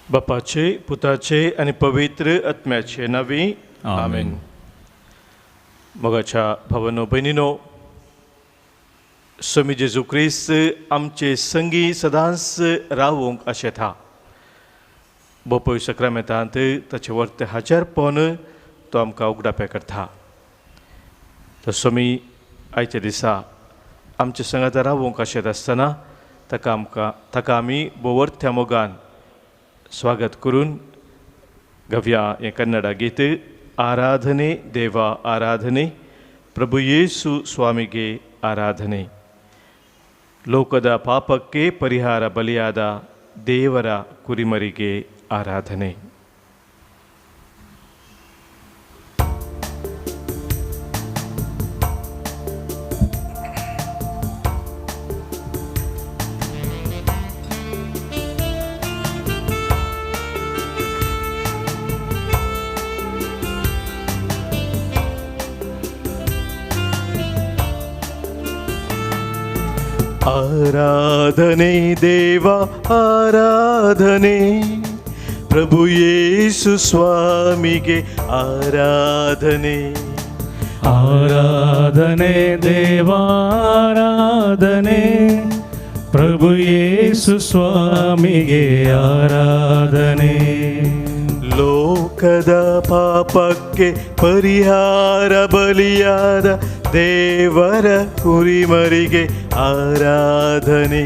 बापाचे, पुताचे आनी पवित्र आत्म्याचे नांवी आमेन. मोगाच्या भावानो भयणीनो, स्वामी जेजू क्रिस्त आमचे संगी सदांच रावूंक आशेता. बोपय सक्रामेंतांत ताचे वर्ते हाजारपण तो आमकां उगडापें करता. तर स्वामी आयच्या दिसा आमचे संगात रावूंक आशेत आसतना ताका आमी बोवर्थ्या मोगान स्वागत करून गव्या हें कन्नडा गीत आराधने देवा आराधने प्रभु येसु स्वामिगे ಆರಾಧನೆ. ಲೋಕದ ಪಾಪಕ್ಕೆ ಪರಿಹಾರ ಬಲಿಯಾದ ದೇವರ ಕುರಿಮರಿಗೆ ಆರಾಧನೆ. ಆರಾಧನೆ ದೇವ ಆರಾಧನೆ ಪ್ರಭು ಯೇಸು ಸ್ವಾಮಿಗೆ ಆರಾಧನೆ. ಆರಾಧನೆ ದೇವಾರಾಧನೆ ಪ್ರಭು ಯೇಸು ಸ್ವಾಮಿಗೆ ಆರಾಧನೆ. ಲೋಕದ ಪಾಪಕ್ಕೆ ಪರಿಹಾರ ಬಲಿಯಾದ ದೇವರ ಕುರಿಮರಿಗೆ ಆರಾಧನೆ.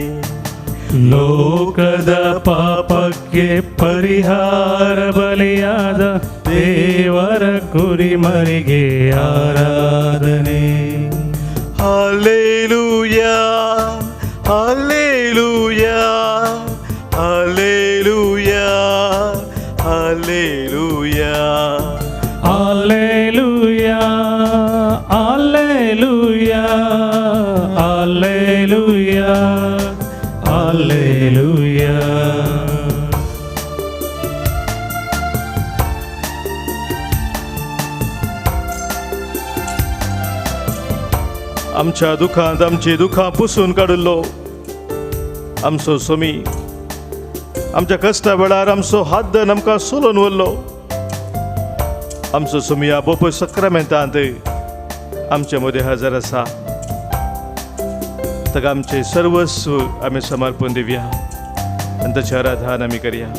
ಲೋಕದ ಪಾಪಕ್ಕೆ ಪರಿಹಾರ ಬಲಿಯಾದ ದೇವರ ಕುರಿಮರಿಗೆ ಆರಾಧನೆ. Hallelujah, hallelujah, hallelujah, hallelujah. Alleluia, alleluia, alleluia, alleluia. आमच्या दुखांत आमची दुखां पुसून काडिल्लो आमचो स्वामी, आमच्या कश्टा वेळार आमचो हात धरून आमकां सोलोवन व्हरलो आमचो स्वामी. ह्या बोपय सक्रामेंतांत आमचे मदें हजर आसा. ताका आमचें सर्वस्व आमी समर्पण दिवया आनी ताचें आराधन आमी करया.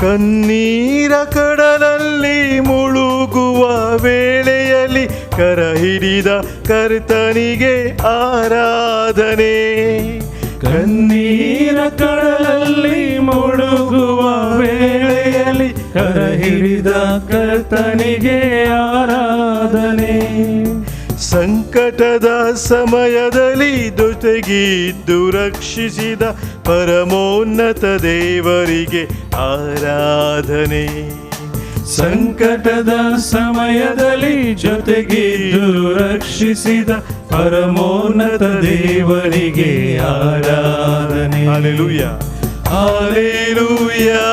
ಕಣ್ಣೀರ ಕಡಲಲ್ಲಿ ಮುಳುಗುವ ವೇಳೆಯಲ್ಲಿ ಕರ ಹಿಡಿದ ಕರ್ತನಿಗೆ ಆರಾಧನೆ. ಕಣ್ಣೀರ ಕಡಲಲ್ಲಿ ಮುಳುಗುವ ವೇಳೆಯಲ್ಲಿ ಕರ ಹಿಡಿದ ಕರ್ತನಿಗೆ ಆರಾಧನೆ. ಸಂಕಟದ ಸಮಯದಲ್ಲಿ ಜೊತೆಗಿದ್ದು ರಕ್ಷಿಸಿದ ಪರಮೋನ್ನತ ದೇವರಿಗೆ ಆರಾಧನೆ. ಸಂಕಟದ ಸಮಯದಲ್ಲಿ ಜೊತೆಗಿದ್ದು ರಕ್ಷಿಸಿದ ಪರಮೋನ್ನತ ದೇವರಿಗೆ ಆರಾಧನೆ. Hallelujah, hallelujah,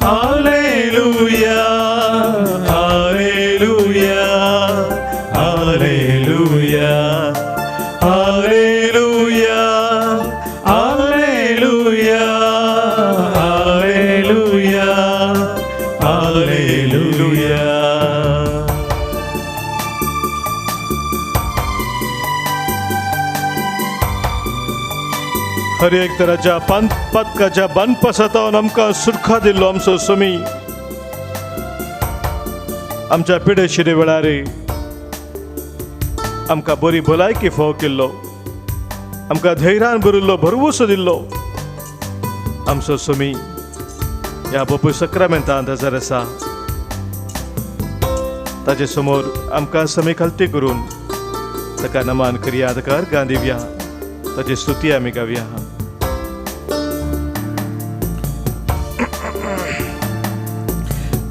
hallelujah, hallelujah, hallelujah, hallelujah, hallelujah, hallelujah, hallelujah. हर एक तराच्या पातकाच्या बांदपासांत आमकां सुटका दिल्लो आमचो स्वामी, आमच्या पिडेशिरे वेळार आमकां बरी भलायकी फावो केल्लो, आमकां धैर्यान भरिल्लो, भरवंसो दिल्लो आमचो स्वामी ह्या बोपय सक्रामेंतांत हजर आसा. ताचे समोर आमकां समी खालती करून ताका नमान करया, ताका अर्गां दिवया, ताची स्तुती आमी गावया.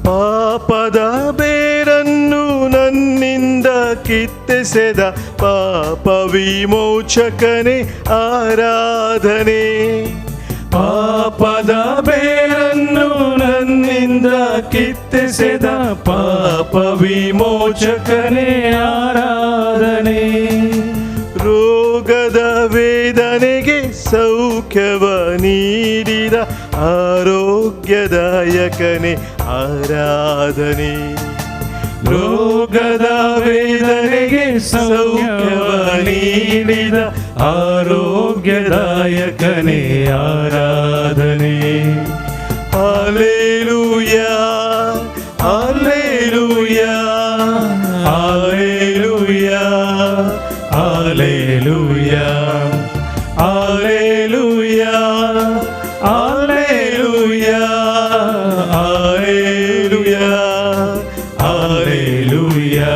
ಪಾಪದ ಬೇರನ್ನು ನನ್ನಿಂದ ಕಿತ್ತೆಸೆದ ಪಾಪ ವಿಮೋಚಕನೇ ಆರಾಧನೆ. ಪಾಪದ ಬೇರನ್ನು ನನ್ನಿಂದ ಕಿತ್ತೆಸೆದ ಪಾಪ ವಿಮೋಚಕನೇ ಆರಾಧನೆ. ರೋಗದ ವೇದನೆಗೆ ಸೌಖ್ಯ ಸೌಖ್ಯವ ನೀಡಿದ ಆರೋಗ್ಯದಾಯಕನೇ ಆರಾಧನೆ. ರೋಗದ ವೇದನೆಗೆ ಸೌಖ್ಯವ ನೀಡಿದ ಆರೋಗ್ಯದಾಯಕನೇ ಆರಾಧನೆ. Alleluia, alleluia, alleluia, alleluia, alleluia, alleluia, alleluia, alleluia.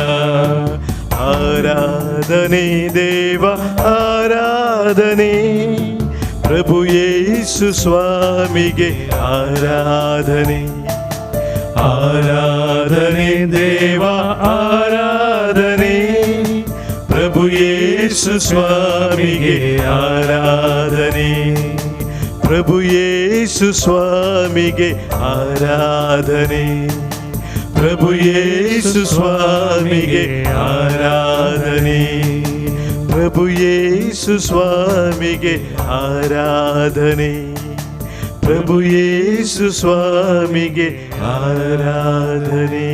ಆರಾಧನೆ ದೇವ ಆರಾಧನೆ, ಪ್ರಭು ಯೇಸು ಸ್ವಾಮಿಗೆ ಆರಾಧನೆ. ಆರಾಧನೆ ದೇವ ಆರಾಧನೆ, ಪ್ರಭು ಯೇಸು ಸ್ವಾಮಿಗೆ ಆರಾಧನೆ. ಪ್ರಭು ಯೇಸು ಸ್ವಾಮಿಗೆ ಆರಾಧನೆ, ಪ್ರಭು ಯೇಸು ಸ್ವಾಮಿಗೆ ಆರಾಧನೆ, ಪ್ರಭು ಯೇಸು ಸ್ವಾಮಿಗೆ ಆರಾಧನೆ, ಪ್ರಭು ಯೇಸು ಸ್ವಾಮಿಗೆ ಆರಾಧನೆ.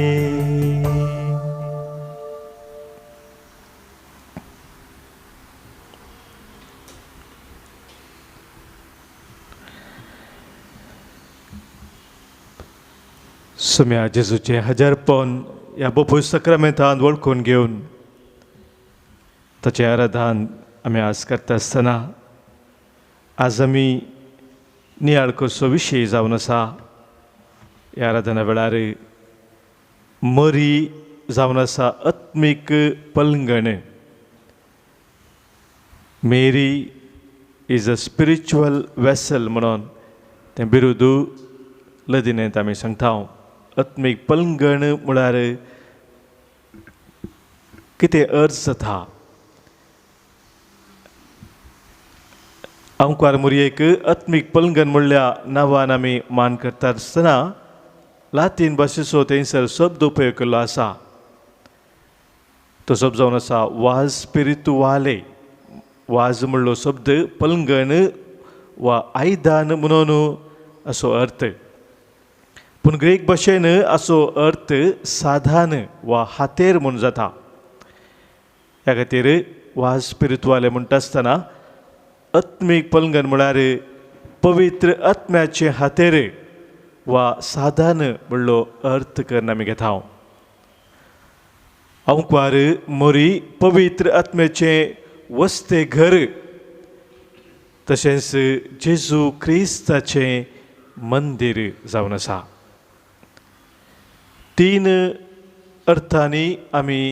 सम्या जेजूचें हजारपण ह्या बोपूय सक्रामेंतान वळखून घेवन ताचें आराधन आमी आज करता आसतना आज आमी नियाळ करचो विशय जावन आसा. ह्या आराधना वेळार मरी जावन आसा आत्मीक पलंगण. Mary is a spiritual vessel म्हणून तें बिरुदू लदिनेंत आमी सांगता. आत्मीक पलंगण म्हळ्यार कितें अर्थ जाता? आंकवार मुरयेक आत्मीक पलंगण म्हणल्या नांवान आमी मान करता आसतना लातीन भाशेचो थंयसर शब्द उपयोग केल्लो आसा. तो शब्द जावन आसा वाज स्पिरितुवाले. वाज म्हणलो शब्द पलंगण वा आयदान म्हणून असो अर्थ, पूण ग्रीक भाशेन असो अर्थ साधान वा हातेर म्हूण जाता. ह्या खातीर वाज स्पिरितुवाले म्हणटा आसतना आत्मीक पलंगण म्हळ्यार पवित्र आत्म्याचें हातेर वा साधान म्हणलो अर्थ करून आमी घेता. आंकवार मोरी पवित्र आत्म्याचें वस्ते घर तशेंच जेजू क्रिस्ताचें मंदीर जावन आसा. तीन अर्थांनी आमी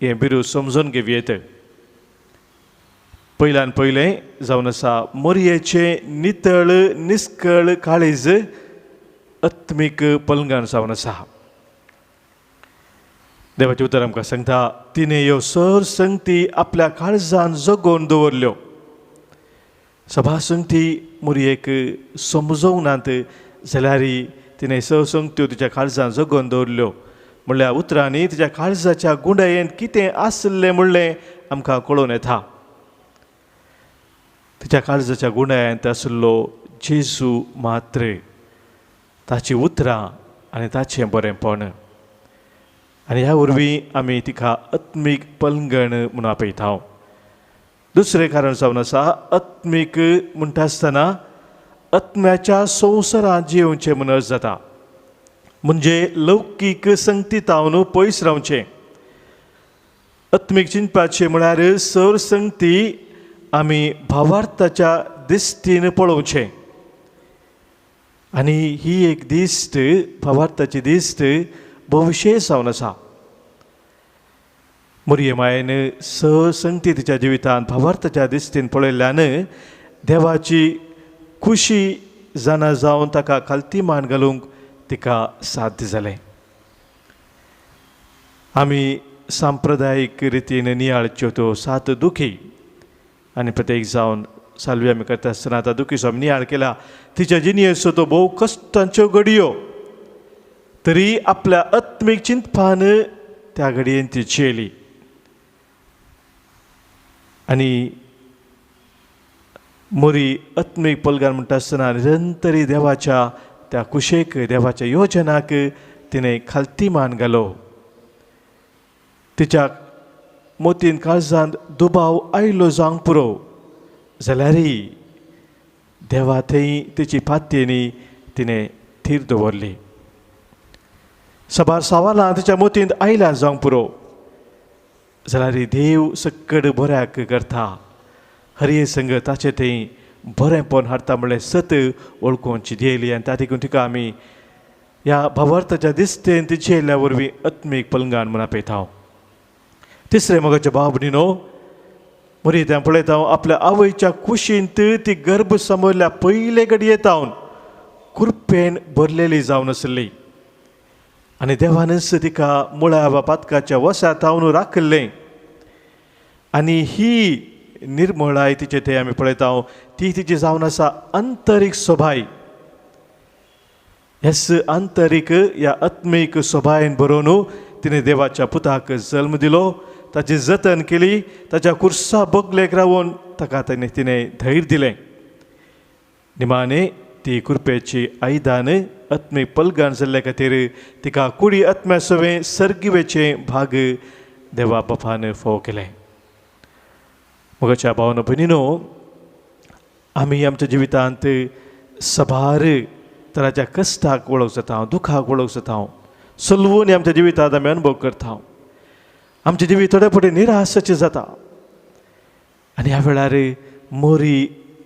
हें बिरू समजून घेवयेत. पयल्यान पयलें जावन आसा मोरयेचें नितळ निस्कळ काळीज आत्मीक पलंगान जावन आसा. देवाचें उतर आमकां सांगता तिणें ह्यो सर संगती आपल्या काळजान जगोवन दवरल्यो. सभा संगती मोरयेक समजोवंक नात जाल्यार तिणें स संगत्यो तिच्या काळजान जगोवन दवरल्यो. म्हणल्यार उतरांनी तिच्या काळजाच्या गुंडायेन कितें आसलें म्हणलें आमकां कळोवन येता. तिच्या काळजाच्या गुंडायेंत आशिल्लो जेजू मात्र, ताची उतरां आनी ताचें बरेंपण, आनी ह्या वरवीं आमी तिका आत्मीक पलंगण म्हणून आपयता. दुसरें कारण जावन आसा आत्मीक म्हणटा आसतना आत्म्याच्या संवसारांत जियेवचें म्हूण अर्थ जाता. म्हणजे लौकीक संगती तावन पयस रावचें. आत्मीक चिंतपाचें म्हळ्यार सर संगती आमी भावार्थाच्या दिश्टीन पळोवचें, आनी ही एक दिश्ट भावार्थाची दिश्ट भोवविशेश जावन आसा. मोरये मायेन स संगती तिच्या जिवितांत भावार्थाच्या दिश्टीन पळयल्ल्यान देवाची खुशी जाणा जावन ताका खालती मान घालूंक तिका साध्य जालें. आमी सांप्रदायीक रितीन नियाळच्यो त्यो सात दुखी आनी प्रत्येक जावन सालवी आमी करता आसतना आतां दुखीचो आमी नियाळ केला. तिच्या जिणेचो तो भोव कश्टांच्यो घडयो, तरी आपल्या आत्मीक चिंतपान त्या घडयेन ती जियेली आनी मोरी आत्मीक पलगान म्हणटा आसतना निरंतरी देवाच्या त्या कुशेक, देवाच्या योजनाक तिणें खालती मान घालो. तिच्या मोतीन काळजांत दुबाव आयलो जावंक पुरो, जाल्यारय देवा थंय तिची पातयेनी तिणें थीर दवरली. साबार सवालां तिच्या मोतींत आयल्या जावंक पुरो, जाल्यार देव सक्कड बऱ्याक करता, हरये संग ताचे थंय बरेंपण हाडटा म्हणलें सत वळखूंची दियली. आनी त्या देखून तिका आमी ह्या भावार्थाच्या दिसतेन तिचे येयल्ल्या वरवीं आत्मीक पलंगान म्हूण आपयता. तिसरें मोगाचे भाव भयणीनो, मोरी तें पळयता आपल्या आवयच्या कुशींत ती गर्भ समजल्या पयले घडये तावन कुरपेन भरलेली जावन आसली आनी देवानच तिका मुळाव्या पातकाच्या वसा तावन राखिल्लें. आनी ही निर्मळाय तिचे ते आमी पळयता ती तिची जावन आसा आंतरीक सोबाय. ह्याच आंतरीक ह्या आत्मीक सोबायेन बरोवन तिणें देवाच्या पुताक जल्म दिलो, ताची जतन केली, ताच्या कुर्सा बगलेक रावन ताका तिणें धैर्य दिलें. निमाणें ती कुरपेची आयदान आत्मीक पलगान जाल्ल्या खातीर तिका कुडी आत्म्या सवें सर्गिवेचें भाग देवा बापान फोव केलें. मोगाच्या भावना भयणीनो, आमी आमच्या जिवितांत साबार तराच्या कश्टाक वळख जाता, दुखाक वळख जाता, सलवून आमच्या जिवितांत आमी अनुभव करता. आमचें जिवीत थोडे फावटी निराशाचें जाता आनी ह्या वेळार मोरी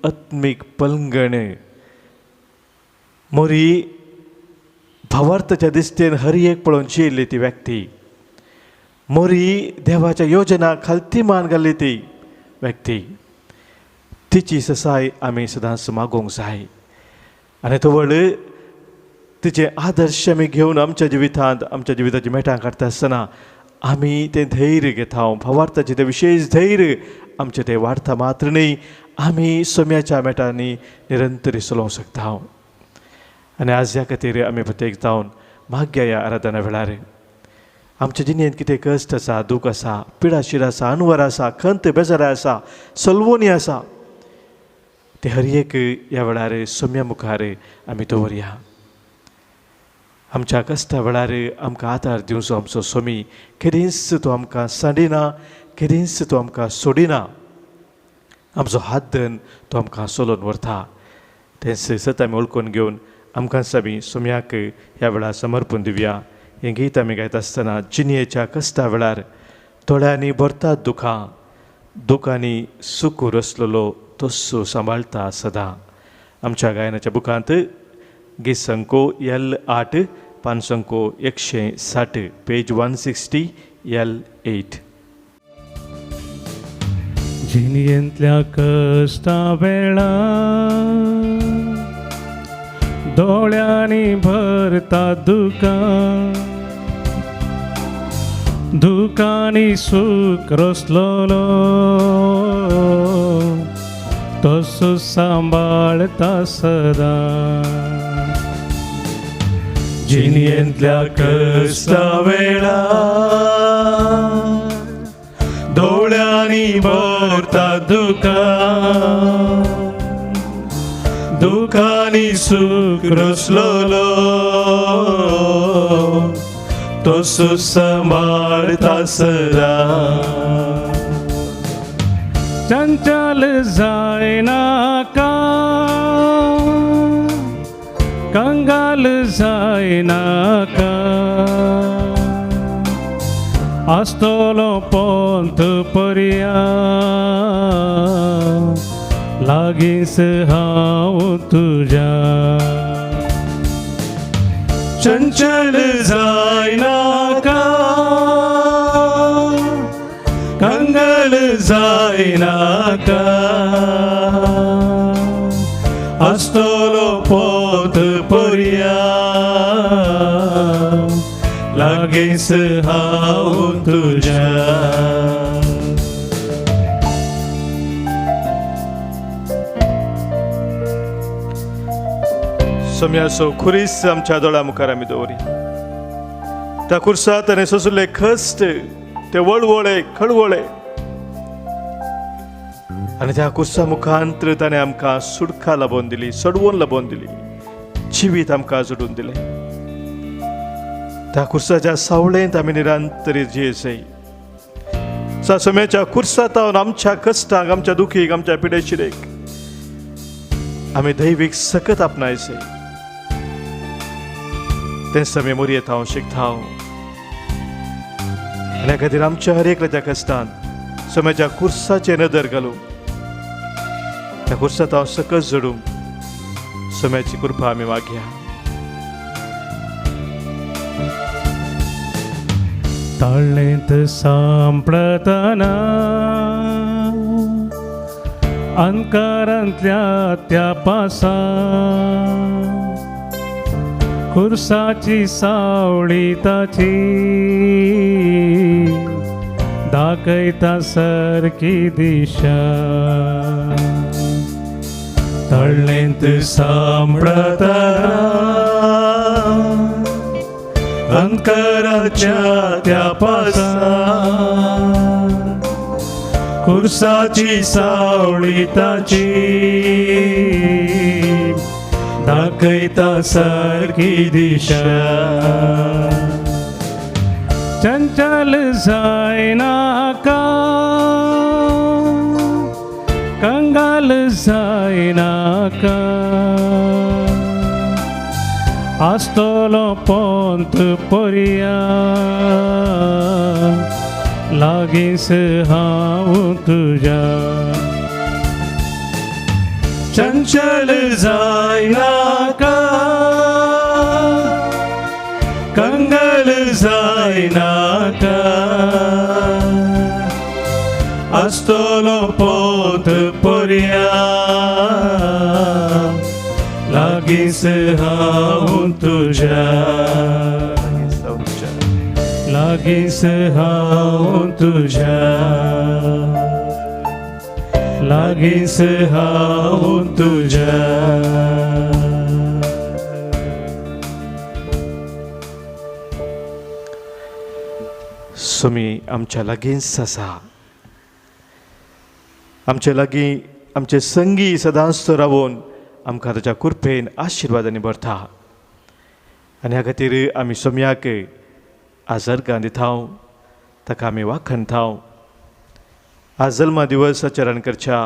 आत्मीक पलंगण, मोरी भावार्थाच्या दिश्टीन हर एक पळोवन जियेल्ली ती व्यक्ती, मोरी देवाच्या योजना खालती मान घाल्ली ती व्यक्ती, तिची ससाय आमी सदांच मागोवंक जाय. आनी तवळ तिचे आदर्श आमी घेवन आमच्या जिवितांत आमच्या जिविताची मेटां काडटा आसतना आमी तें धैर्य घेता, भावार्थाचें तें विशेश धैर्य आमचें तें वाडटा मात्र न्हय, आमी सोम्याच्या मेटांनी निरंतर चलोवंक शकता. आनी आज ह्या खातीर आमी प्रत्येक जावन मागया ह्या आराधना वेळार आमच्या जिणेंत कितें कश्ट आसा, दूख आसा, पिडाशीर आसा, अनवर आसा, खंत बेजाराय आसा, सलवणी आसा, ते हर एक ह्या वेळार सोम्या मुखार आमी दवरया. आमच्या कश्टा वेळार आमकां आदार दिवचो आमचो सोमी केदींच तो आमकां सांडिना, केदींच तो आमकां सोडिना, आमचो हात धरून तो आमकां चलोवन व्हरता. तेंच सत आमी वळखून घेवन आमकां आमी सोम्याक ह्या वेळार समर्पण दिवया. हें गीत आमी गायता आसतना जिणेच्या कश्टा वेळार दोळ्यांनी भरतात दुखां, दुखांनी सुकूर आसलेलो तस्सो सांबाळटा सदां. आमच्या गायनाच्या बुकांत गीत संको L8, पान संको 160, पेज 160 L8. जिणेंतल्या कश्टा वेळार दोळ्यांनी भरता दुकां, दुकांनी सूख रसलोलो तसो सांबाळता सदां. जिणेंतल्या कश्टा वेळार दोळ्यांनी भरता दुकां, दुखांनी सूख रसलोलो तसो सांबाळता सदां. चंचल जायनाका, कंगाल जायनाका, आसतलो पंथ पर्या लागींच हांव तुज्या. चंचल जायनाका, कंगाल जायनाका, आसतलो पोत पर्या लागींच हांव तुज्या. सोम्याचो खुरीस आमच्या दोळ्या मुखार आमी दवरी. त्या खुर्सात ताणें सोंसले कश्ट, ते वळवळे खळवळे, आनी त्या कुर्सा मुखांतर ताणें आमकां सुटका लाबोवन दिली, सोडवून लाबोवन दिली, जिवीत आमकां जोडून दिलें. त्या कुर्साच्या सावळेंत आमी निरंतर जियेसय. सासम्याच्या कुर्सातावन आमच्या कश्टांक, आमच्या दुखीक, आमच्या पिडेशिरेक आमी दैवीक सकत आपणायसे. तें समय मोरयेत हांव शिकता. आनी ह्या खातीर आमच्या हर एकल्याच्या कश्टान सम्याच्या कुर्साचेर नदर घालूं, त्या कुर्सात हांव सकत जोडूंक सम्याची कृपा आमी मागया. ताळेंत सांपडतना अंकारांतल्या त्या पासा खुर्साची सावळी ताची दाखयता सारकी दिशा. तळ्ळेंत सांपडतना अंतराच्या त्या पासा खुर्साची सावळी ताची दाखयता सारकी दिशा. चंचल जायनाका, कंगाल जायनाका, आसतलो पोंत पोरिया लागींच हांव तुज्या. चंचल जायनाका, कंगल जायनाका, आसतलो पोंत पोरिया लागींच हांव तुज्या, लागींच हांव तुज्या, लागींच हांव तुज्या. स्वामी आमच्या लागींच आसा, आमचे लागीं आमचे संगी सदांच तो रावून आमकां ताच्या कृपेन आशिर्वादांनी भरता. आनी ह्या खातीर आमी सोम्याक आज अर्गां दिता, ताका आमी वाखणता. आज जल्मा दिवस आचरण करच्या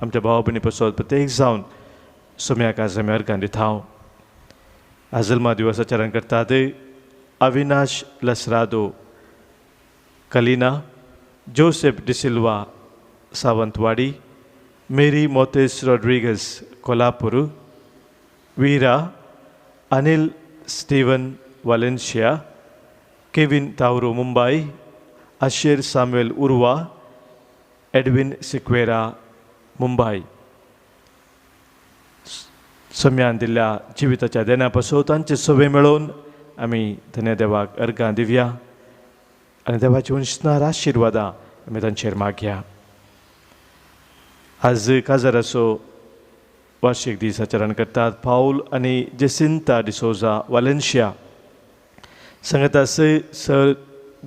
आमच्या भाव भयणी पसत प्रत्येक जावन सोम्याक आज आमी अर्गां दिता. आज जल्मा दिवस आचरण करतात Avinash Lasrado, Kalina, Joseph D'Silva Sawantwadi, Mary Motes Rodrigues Kolhapur, Veera, Anil Steven Valencia, Kevin Tauro Mumbai, Asher Samuel Urwa, Edwin Sequeira Mumbai. सम्यान दिल्ल्या जिविताच्या देण्या पासून तांचे सवे मेळोवन आमी धन्य देवाक अर्गां दिवया आनी देवाची उंचणार आशिर्वादां आमी तांचेर मागया. आज काजाराचो वार्षिक दीस आचरण करतात पावल आनी जेसिंता डिसोजा वालेन्शिया सांगता सर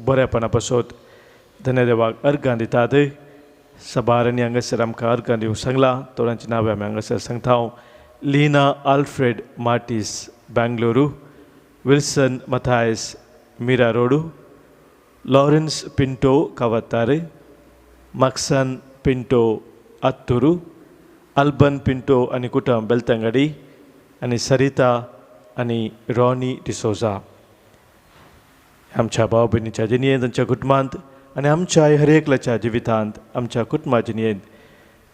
बऱ्यापणा पासत धन्य देवाक अर्गां दितात. सबार आनी हांगासर आमकां अर्गां दिवंक सांगलां, थोड्यांची नांवां आमी हांगासर सांगता. Lina Alfred Martis Bengaluru, Wilson Mathias Mira road, Lawrence Pinto Kavattare, Maxon Pinto Atturu, Alban Pinto आनी कुटुंब बेलतंगडी आनी सरिता आनी रॉनी डिसोजा. आमच्या भाव भयणीच्या जिणेंत, तांच्या कुटुंबांत आनी आमच्या हर एकल्याच्या जिवितांत, आमच्या कुटुंबा जिणेंत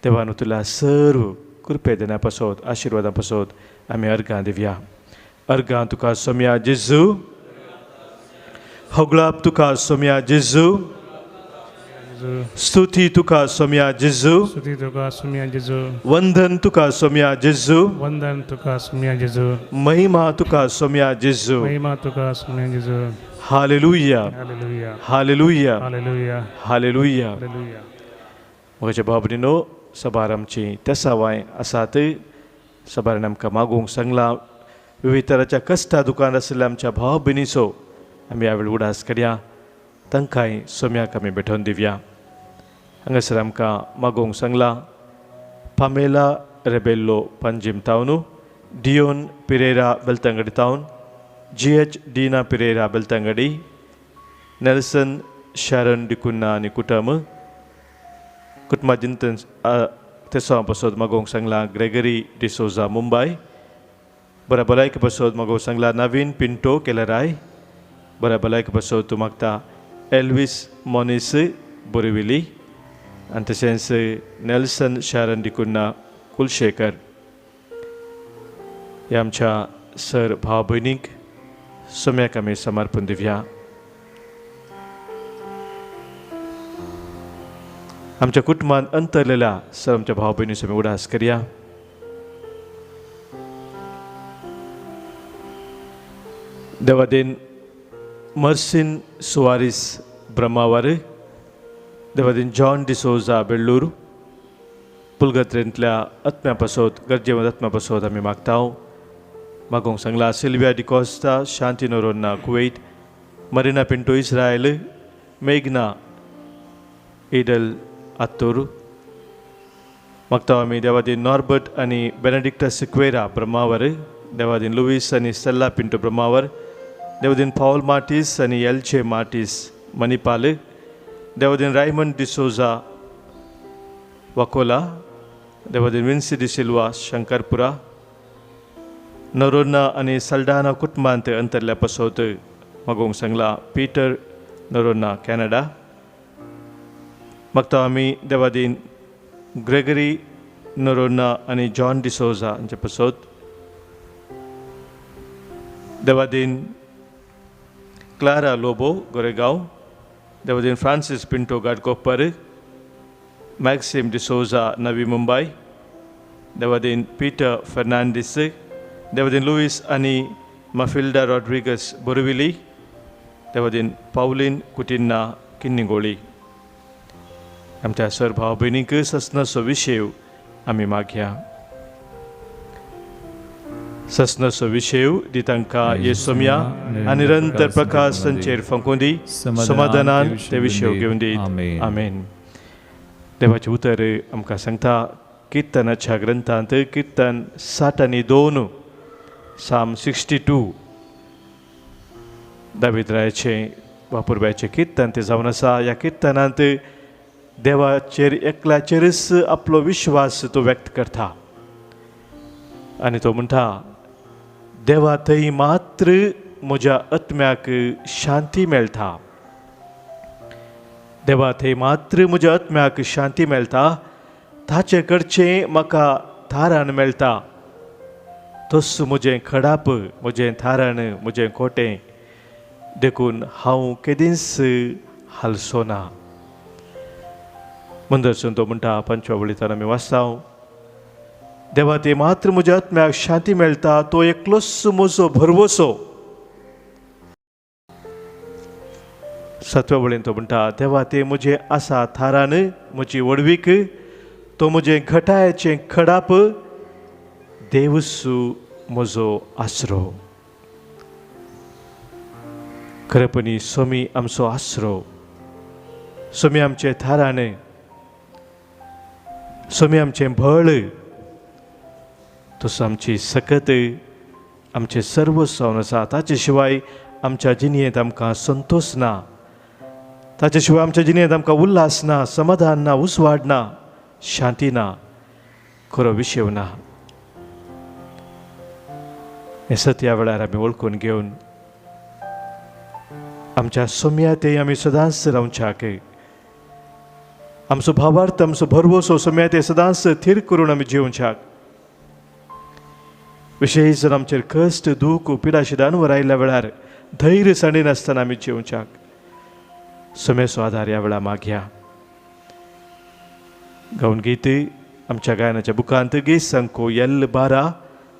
देवान तुला सर्व कृपे देण्या पासत आशिर्वादां पासत आमी अर्गां दिवया. अर्गां तुका सोम्या जेजू, होगळाप तुका सोम्या जेजू, स्तुती तुका सोम्या जेजू, स्तुती तुका सोम्या जेजू, वंदन तुका सोम्या जेजू, वंदन तुका सोम्या जेजू, महिमा तुका सोम्या जेजू, महिमा तुका सोम्या जेजू. Hallelujah, hallelujah, hallelujah, hallelujah, hallelujah. Hallelujah. म्हज्या बाबडीनो, सबार आमची तेसावाय आसात. सबारान आमकां मागूंक सांगलां विविध तराच्या कश्टा दुकान आशिल्ल्या आमच्या भाव भयणीचो आमी ह्या वेळ उडास करया, तांकांय सोम्याक आमी भेटोवन दिवया. हांगासर आमकां मागूंक सांगलां Pamela Rebello Panjim town, Dion Pereira Belthangady town, GH Deena Pereira Belthangady, Nelson Sharon D'Cunha आनी कुटुंब, कुटुंबा जिंतन तेसांव पासत मागोवंक सांगलां ग्रेगरी डिसोजा मुंबय, बऱ्या भलायकी पासत मागोवंक सांगलां नवीन पिंटो केलराय, बऱ्या भलायकी पासत तूं मागता एल्वीस मोनीस बोरिविली आनी तशेंच नेल्सन शारन डिकुन्ना कुलशेखर. ह्या आमच्या सर भाव भयणीक सम्याक आमी समर्पण दिवया. आमच्या कुटुंबान अंतरलेल्या सर आमच्या भाव भयणीचो आमी उडास करया. देवादेन मर्सिन सुवारीस ब्रह्मावर, देवादीन जॉन डिसोजा बेळ्ळूर, पुलगत्रेंतल्या आत्म्या पासत गरजेवंत आत्म्या पासत आमी मागता. मागोवंक सांगला Sylvia D'Costa, Shanti Noronha Kuwait, Marina Pinto Israel, मेघना Edel Attur. मागता आमी देवादीन नॉर्बर्ट आनी बेनेडिक्टा सिक्वेरा ब्रह्मावर, देवादीन लुईस आनी स्टेल्ला पिंटो ब्रह्मावर, देवादीन पावल मार्टीस आनी एलचे मार्टीस मणिपाल, देवादीन रायमंड डिसोजा वाकोला, देवादीन विन्सी डिसिल्वा शंकरपुरा, नरोन्ना आनी सल्डाना कुटुंबांत अंतरल्या पासत मागोवंक सांगला पीटर नरोन्ना कॅनडा. मागता आमी देवादीन ग्रेगरी नरोन्ना आनी जॉन डिसोजा हांचे पासत, देवादीन क्लारा लोबो गोरेगांव, देवादीन फ्रांसीस पिंटो गाडकोपर, मॅक्सिम डिसोजा नवी मुंबय, देवादीन पीटर फर्नांडीस, देवादीन लुईस आनी माफिल्डा रॉड्रिगस बोरविली, देवादीन पावलीन कुटिन्ना किन्निगोळी. आमच्या सर भाव भयणींक ससनाचो विशेव आमी मागया. ससनाचो विशेव दी तांकां येसोमया आनी निरंतर प्रकाश तांचेर फांकून दी, समाधानान ते विशेव घेवन दी. आमेन. देवाचें उतर आमकां सांगता किर्तनाच्या ग्रंथांत किर्तन 62, साम 62, दावीद रायाचें वापुरबायचें किर्तन तें जावन आसा. ह्या किर्तनांत देवाचेर एकल्याचेरच आपलो विश्वास तो व्यक्त करता आनी तो म्हणटा, देवा थंय मात्र म्हज्या आत्म्याक शांती मेळटा, देवा थंय मात्र म्हज्या आत्म्याक शांती मेळटा, ताचे कडचें म्हाका थारान मेळटा, तस म्हजें खडाप, म्हजें थारान, म्हजें खोटें, देखून हांव केदींच हालसो ना. मंदरसून तो म्हणटा, पंचव्या वळींतल्यान आमी वाचता, देवा ते मात्र म्हज्या आत्म्याक शांती मेळटा, तो एकलोच म्हजो भरवसो. सातव्या वळीन तो म्हणटा, देवा ते म्हजें आसा थारान, म्हजी व्हडवीक, तो म्हजें घटायाचें खडाप, देवसू म्हजो आसरो. खरेपणी स्वामी आमचो आसरो, स्वामी आमचें थाराणें, स्वामी आमचें बळ, तसो आमची सकत, आमचें सर्वस्व जावन आसा. ताचे शिवाय आमच्या जिणेंत आमकां संतोश ना, ताचे शिवाय आमच्या जिणेंत आमकां उल्हास ना, समाधान ना, उजवाड ना, शांती ना, खरो विशेव ना. हें सत ह्या वेळार आमी वळखून घेवन आमच्या सोम्या ते आमी सदांच रावच्याक, आमचो भावार्थ, आमचो भरवसो सोम्या ते सदांच थीर करून आमी जिवच्याक. विशेश जर आमचेर कश्ट, दूख, पिडा दानवर आयिल्ल्या वेळार धैर्य सांडिनासतना आमी जिवच्याक सोम्याचो आदार ह्या वेळार मागया. गावन गीत आमच्या गायनाच्या बुकांत गीत संको एल 12,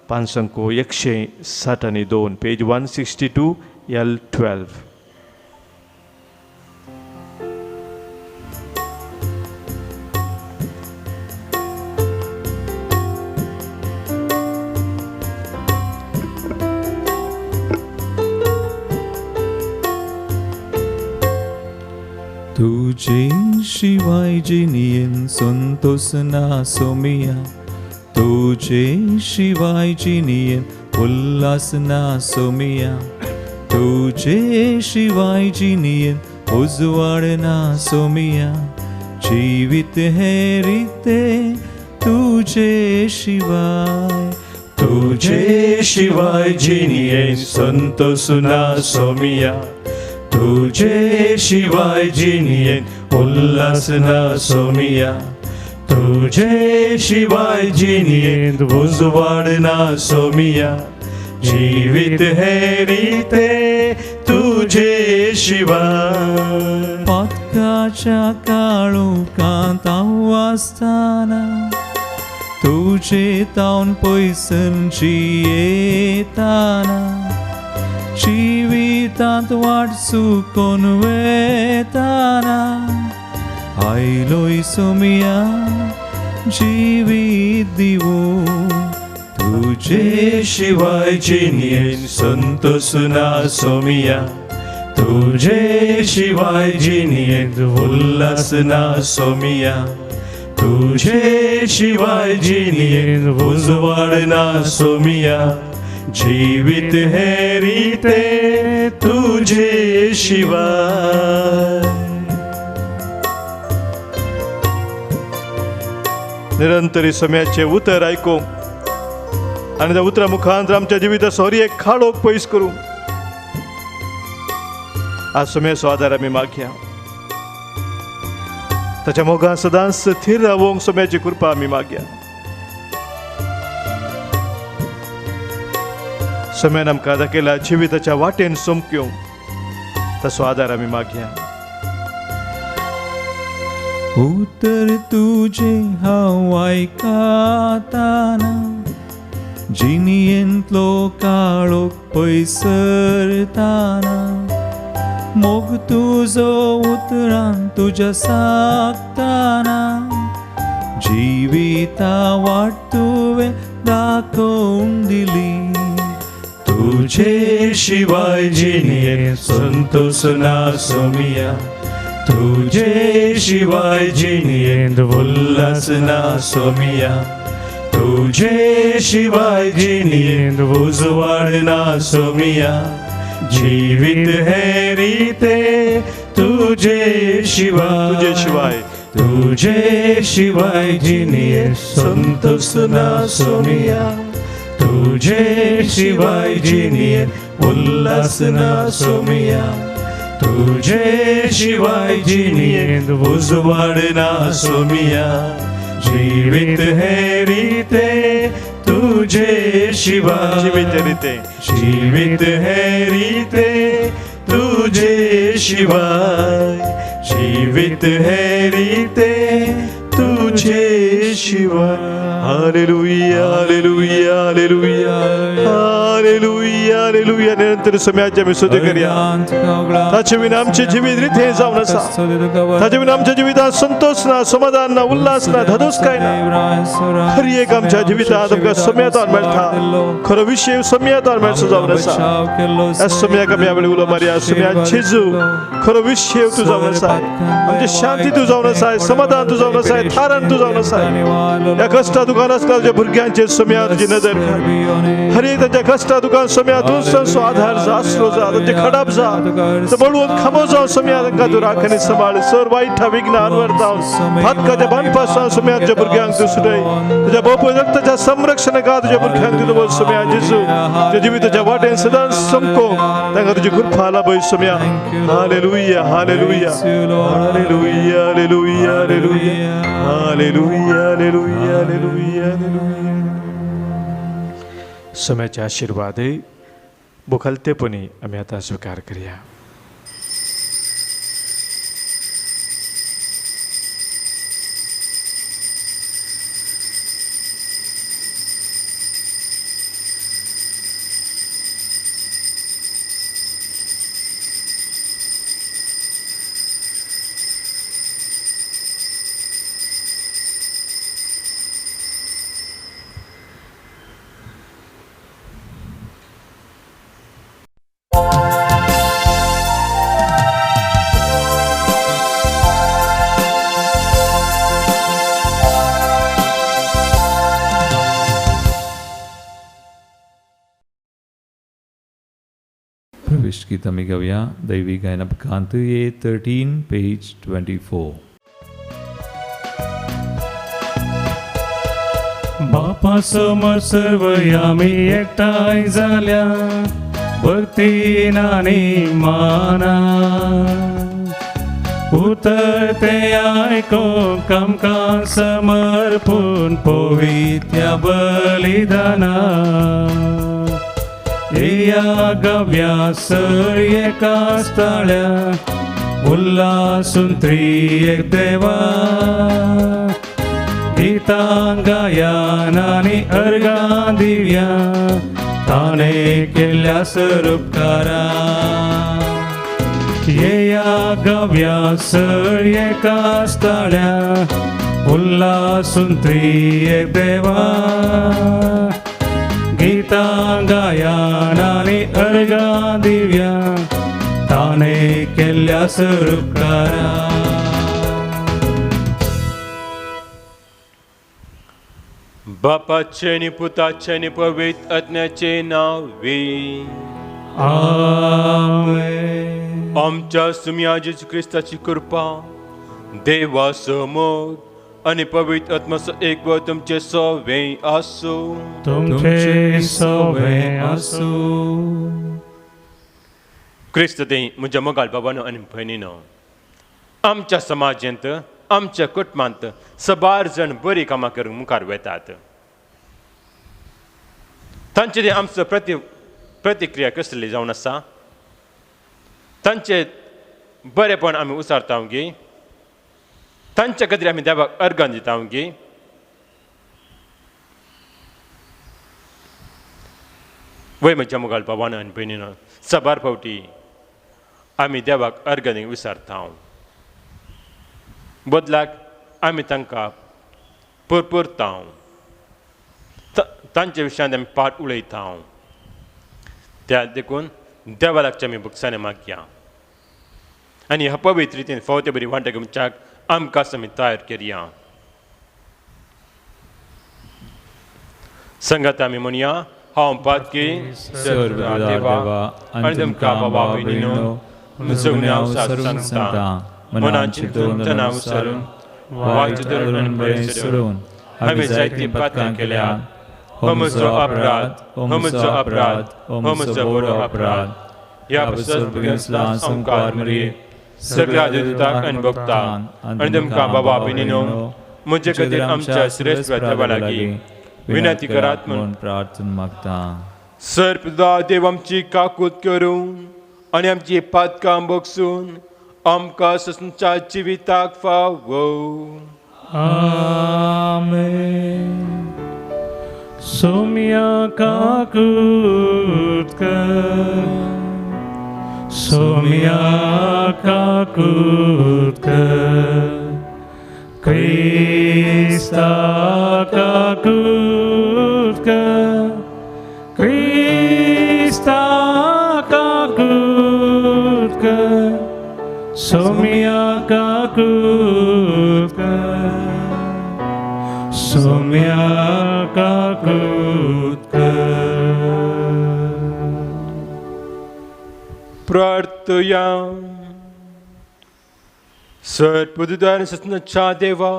5 अंको 162, पेज 162 एल 12. तुझे शिवाय जिनियेंत जिणयेन संतोष ना सोमिया, तुजे शिवाय जिणयेन उल्हास ना सोमिया, तुजे शिवाय जिणयेन उजवाड ना सोमिया, जिवीत हे रिते तुजे शिवाय, तुजे शिवाय जिणयेन संतोष ना सोमिया, तुजे शिवाय जिणयेन उल्हास ना सोमिया, तुजे शिवाय जिणयेन उजवाड ना सोमिया, जिवीत हे रिते तुजे शिवाय। पातकाच्या काळोखांत हांव आसतना तुजे तावन पयसन जियेतना, जिवितांत वाट चुकोन वेताना, आयलोय सोमिया जिवीत दिवूं, तुजे शिवाय जिणयेन संतोष ना सोमिया, तुजे शिवाय जिणयेन उल्हास ना सोमिया, तुजे शिवाय जिणयेन उजवाड ना सोमिया, जिवीत हे रिते तुजे शिवाय। निरंतरी सम्याचे उतर आयकूंक आनी त्या उतरा मुखांत आमच्या जिविता सोरी एक खाडोक पयस करूं आज सम्याचो आदार आमी मागया। ताच्या मोगान सदांच थीर रावोंक सम्याची कृपा आमी मागया। सम्यान आमकां दाखयला जिविताच्या वाटेन सोमक्यो, ताचो आदार आमी मागया। उतर तुजे हांव आयकताना, जिणयेंतलो काळोख पयसरताना, मोग तुजो उतरान तुज्या सागताना, जिविता वाट तुवें दाखोवन दिली, तुजे शिवाय जिणयेन संतोष ना सोमिया, तुजे शिवाय जिणयेन उल्हास ना सोमिया, तुजे शिवाय जिणयेन उजवाड ना सोमिया, जिवीत हे रिते तुजे शिवाय, तुजे शिवाय, तुजे शिवाय जिणयेन संतोष ना सोमिया, तुजे शिवाय जिणयेन उल्हास ना सोमिया, तुजे शिवाय जिणयेन उजवाड ना सोमिया, जिवीत हे रिते तुजे शिवाय, जिवीत रिते, जिवीत हे रिते तुजे शिवाय, जिवीत हे रिते तुजे शिवाय। Hallelujah, hallelujah, hallelujah, hallelujah, hallelujah. निरंतर सम्याची आमी स्तुती करया। ताचे विना आमचें जिवीत रितें जावन आसा, ताचे विना आमच्या जिवितांत संतोष ना, समाधान ना, उल्हास ना, धादोसकाय ना। हर एक आमच्या जिवितांत आमकां सम्यातान मेळटा, खरो विशय सम्यातान मेळचो जावन आसा। ह्या सम्याक आमी ह्या वेळी उलो मारया, सम्या जेजू खरो विशय तूं जावन आसा, आमची शांती तूं जावन आसा, समाधान तूं जावन आसा, थारण तूं जावन आसा। ह्या कश्टा दुकान आसता तुज्या भुरग्यांचेर सम्या तुजी नदर घाल, हर एक तांच्या कश्टा दुकान सम्या तूं तांचो आधार जा, आसरो जा, तांचे खडाप जा, बळवंत खांबो जावन सम्या तांकां तूं राख आनी सांबाळ। सर वायटा विघ्न अनवरतावन फातकाच्या बांदपासान सम्या तुज्या भुरग्यांक तूं सुटय, तुज्या भोव रक्ताच्या संरक्षणका तुज्या भुरग्यांक तूं दवर सम्या जेजू। तुज्या जिविताच्या वाटेन सदांच चमको तांकां तुजी कृपा लाभय सम्या। Hallelujah, hallelujah, hallelujah, hallelujah, hallelujah, hallelujah, hallelujah, hallelujah, hallelujah. सम्याचे आशीर्वादय मुखालतेपणी आमी आतां स्विकार करया। Oh. विश्ट गीत आमी गावया दैवी गायना बुकांत A 13 page 24. बापा समोर सर्व आमी एकठांय जाल्या भक्तीन आनी माना उतर ते आयकूंक आमकां समर्पून पवित्या बलिदाना येया गव्या सर एका ताळ्या उल्हासून त्रिएक देवा गीतां गायन आनी अर्गां दिव्या ताणें केल्ल्या सरुपकारा येया गव्या सर एका ताळ्या उल्हासून त्रिएक देवा गीतां गायन आनी अर्गां दिव्या ताणें केल्ल्या सरुपकारा. बापाचे आनी पुताचे आनी पवित्र आत्म्याचे नांवे. आमेन. आमच्या सुम्या जेजू क्रिस्ताची कृपा, देवाचो मोग आनी पवित्र आत्माचो एकवट तुमचे सवें आसूं. तुमचे सवें आसूं. क्रिस्त ते म्हज्या मोगाळ बाबानो आनी भयणीनो, आमच्या समाजांत आमच्या कुटुंबांत सबार जण बरी कामां करूंक मुखार वेतात. तांचे ते आमचो प्रतिक्रिया कसली जावन आसा, तांचे बरेपण आमी उसारता गे, तांच्या खातीर आमी देवाक अर्गां दिता गे. वय म्हज्या मोगाळ बाबानो आनी भयणीनो, सबार फावटी आमी देवाक अर्गां दिवंक विसरता. बदलाक आमी तांकां पुरपुरता, तांचे विशयांत आमी पाठ उलयता. त्या देखून देवा लागच्या आमी भुगसाणे मागया आनी ह्या पवित्र रितीन फावो ते बरी वांटे घेवच्याक आमकां आमी तयार करया. संगात आमी म्हणया, हांव पातकी सर्व देवा आनी तुमकां बाबा भयणीनो म्हजो गुन्यांव सांगता मनान चिंतून तना विसरून वायट धरून आनी बरें सोडून हांवें जायतीं पातकां केल्या. हो म्हजो अपराध, हो म्हजो अपराध, हो म्हजो बरो अपराध. ह्या पासत भुरग्यांसला संकार मरये सगळ्या देवताक आनी भक्तांक आनी तुमकां बाबा भयणीनो म्हजे खातीर आमच्या श्रेश्ठ देवा लागीं विनंती करात म्हूण प्रार्थना मागता. सर पिता देव आमची काकूत करूं आनी आमची पातकां बगसून आमकां ससच्या जिविताक फावो. आमेन. सोम्या काकूत कर, सोम्या काकूत कर, क्रिस्ता काकूत कर, क्रिस्ता काकूत कर, सोम्या काकूत कर, सोम्या काकूत कर. प्रार्थया. सर पुदुदार ससनाच्या देवा,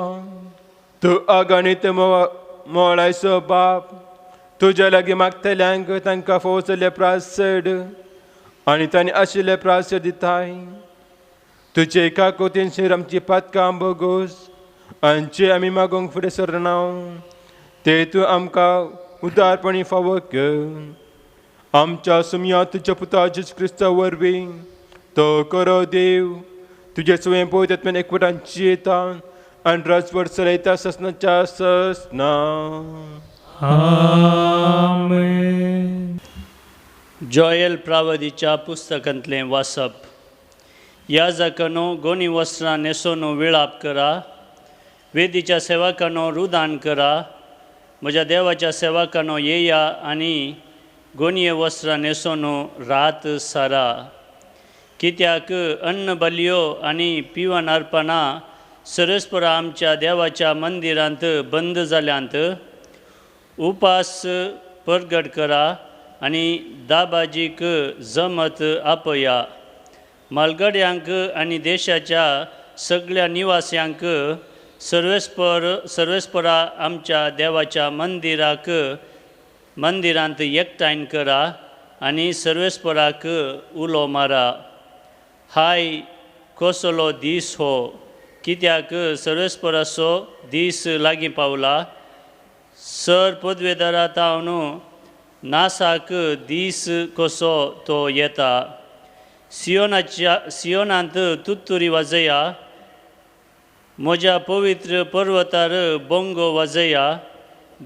तूं अगणीत मोळायचो बाप, तुज्या लागीं मागतल्यांक तांकां फावो जाल्ले प्रासड आनी तांणी आशिल्ले प्रासड दिताय. तुजे काकोतीन शेर आमची पातकां बोगोस आनी जे आमी मागूंक फुडें सरना ते तूं आमकां उदारपणी फावो कर. आमच्या सुमया तुज्या पुता जेजू क्रिस्ता वरवीं तो करो देव तुजे स्वयं पवित्र एकवटान जियेता आनी राजवट चलयता ससनाच्या ससना. आमेन. जॉयल प्रावदीच्या पुस्तकांतलें वाचप. याजकांनो गोनी वस्त्रां न्हेसोवन विळाप करा, वेदीच्या सेवकांनो रुदान करा, म्हज्या देवाच्या सेवकांनो येया आनी गोनये वस्त्रां न्हेसोवन रात सारा. कित्याक अन्न बलयो आनी पिवन अर्पणां सरस्परा आमच्या देवाच्या मंदिरांत बंद जाल्यांत. उपास परगट करा आनी दाबाजीक जमत आपया. म्हालगड्यांक आनी देशाच्या सगळ्या निवास्यांक सर्वेस्परा आमच्या देवाच्या मंदिरांत एकठांय करा आनी सर्वेस्पराक उलो मारा. हाय कसलो दीस हो, कित्याक सर्वेस्पराचो दीस लागीं पावला. सर पदवेदारा तावन नासाक दीस कसो तो येता. सियोनांत तुत्तुरी वाजया, म्हज्या पवित्र पर्वतार बोंगो वाजया.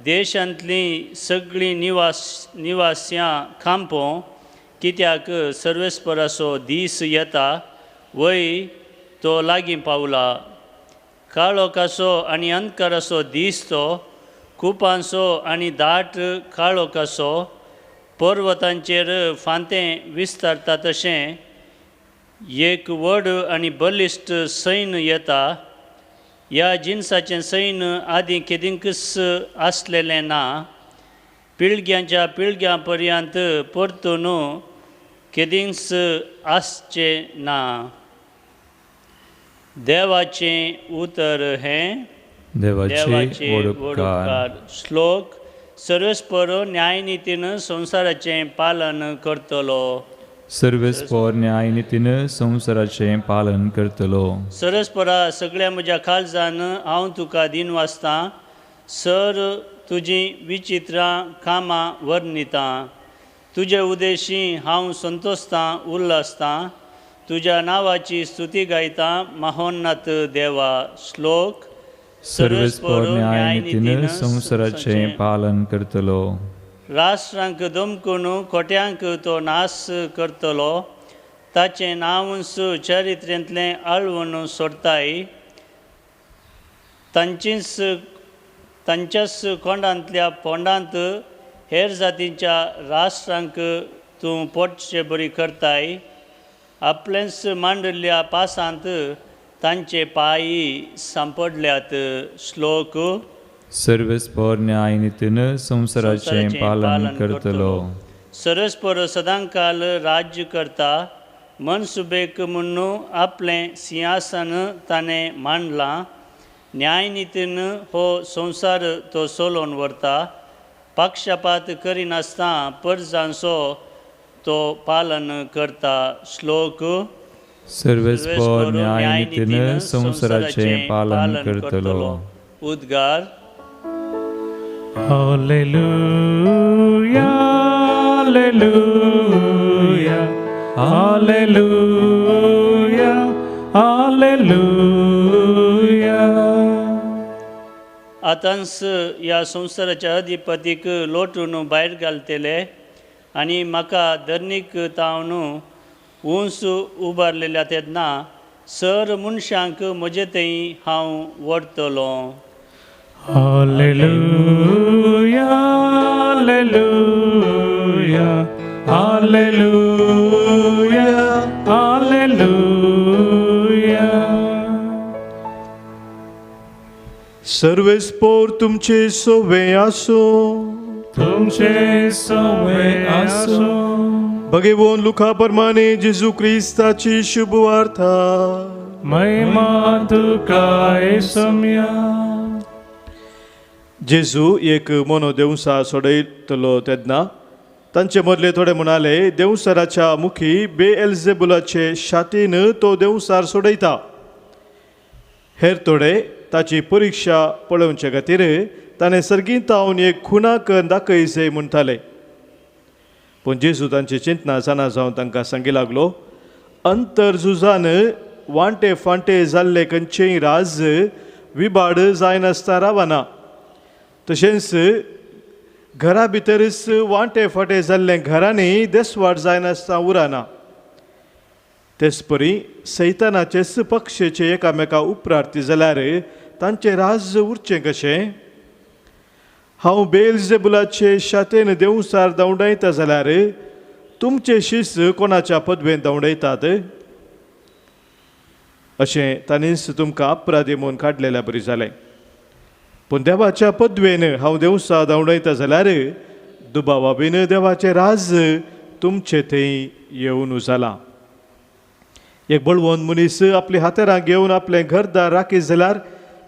देशांतलीं सगळीं निवास्यां खांपो, कित्याक सर्वेस्पराचो दीस येता, वय तो लागीं पावला. काळोखाचो आनी अंधकाराचो दीस तो, कुपांचो आनी दाट काळोखाचो. पर्वतांचेर फांतें विस्तारता तशें एक व्हड आनी बलिश्ट सैन्य येता. ह्या जिनसाचें सैन्य आदीं केदींकच आसलेलें ना, पिळग्यांच्या पिळग्यां पर्यंत परतून केदींच आसचें ना. देवाचें उतर हें देवाचे व्हड उपकार. श्लोक. सर्वेस्पर न्यायनितीन संवसाराचें पालन करतलो. सर्वेस्पर न्यायनितीन संवसाराचें पालन करतलो. सर्वेस्परा सगळ्या म्हज्या काळजान हांव तुका दिन वाचतां, सर तुजीं विचित्रां कामां वर्णितां. तुजे उदेशी हांव संतोशतां उल्हासतां, तुज्या नांवाची स्तुती गायतां महोन्नत देवा. श्लोक. सर्वेस्पर न्यायनितीन संवसाराचें पालन करतलो. राष्ट्रांक दमकून कोट्यांक तो नाश करतलो, ताचें नांवूच चरित्रेंतलें आळवून सोडताय. तांच्याच कोंडांतल्या पोंडांत हेर जातींच्या राष्ट्रांक तूं पोटचे बरी करताय. आपलेंच मांडिल्ल्या पासांत तांचे पांय सांपडल्यात. श्लोक. सर्वेस्पर न्यायनितीन संवसाराचें पालन करतलो. सर्वेस्पर सदांकाल राज्य करता, मनसुबेक म्हण्णू आपलें सिंहासन ताणें मांडलां. न्यायनितीन हो संवसार तो चलोवन व्हरता, पक्षपात करिनासतना परजांचो तो पालन करता. श्लोक. सर्वेस्पर न्यायनितीन संवसाराचें पालन करतलो. उद्गार. Hallelujah, hallelujah, hallelujah, hallelujah. आतांच ह्या संवसाराच्या अधिपतीक लोटून भायर घालतले आनी म्हाका धरणीक तावन उंच उबारलेल्या तेन्ना सर मनशांक म्हजे थंय हांव व्हरतलो. Hallelujah, hallelujah, hallelujah, hallelujah. सर्वेस्पोर तुमचे सोवे आसूं, तुमचे सोवे आसूं. भगवान लुका प्रमाणे जेजू क्रिस्ताची शुभ वार्ता. महिमा तुका येसुम्या. जेजू एक मोनो देवसा सोडयतलो तेन्ना तांचे मदले थोडे म्हणाले, देवसाराच्या मुखी बेएल्जेबुलाचे शातीन तो देवसार सोडयता. हेर थोडे ताची परिक्षा पळोवचे खातीर ताणें सर्गीत तावन एक खुणा करून दाखय जाय म्हणटाले. पूण जेजू तांची चिंतना जाणा जावन तांकां सांगी लागलो, अंतरझुजान वांटे फांटे जाल्ले खंयचेय राज विबाड जायनासतना रावना, तशेंच घरा भितरच वांटे फांटे जाल्ले घरांनी देसवाट जायनासतना उरना. तेच परी सैतानाचेच पक्षेचे एकामेका उपरार्ती जाल्यार तांचें राज्य उरचें कशें? हांव बेलजेबुलाचे शातेन देवसार धांवडायता जाल्यार तुमचे शीस कोणाच्या पदवेन धांवडायतात? अशें ताणीच तुमकां अपराधी म्हूण काडलेल्या बरी जालें. पूण देवाच्या पदवेन हांव देवसा धांवडायता जाल्यार दुबावा बीन देवाचें राज तुमचे थंय येवन जालां. एक बळवंत मनीस आपली हातेरां घेवन आपलें घरदार राखी जाल्यार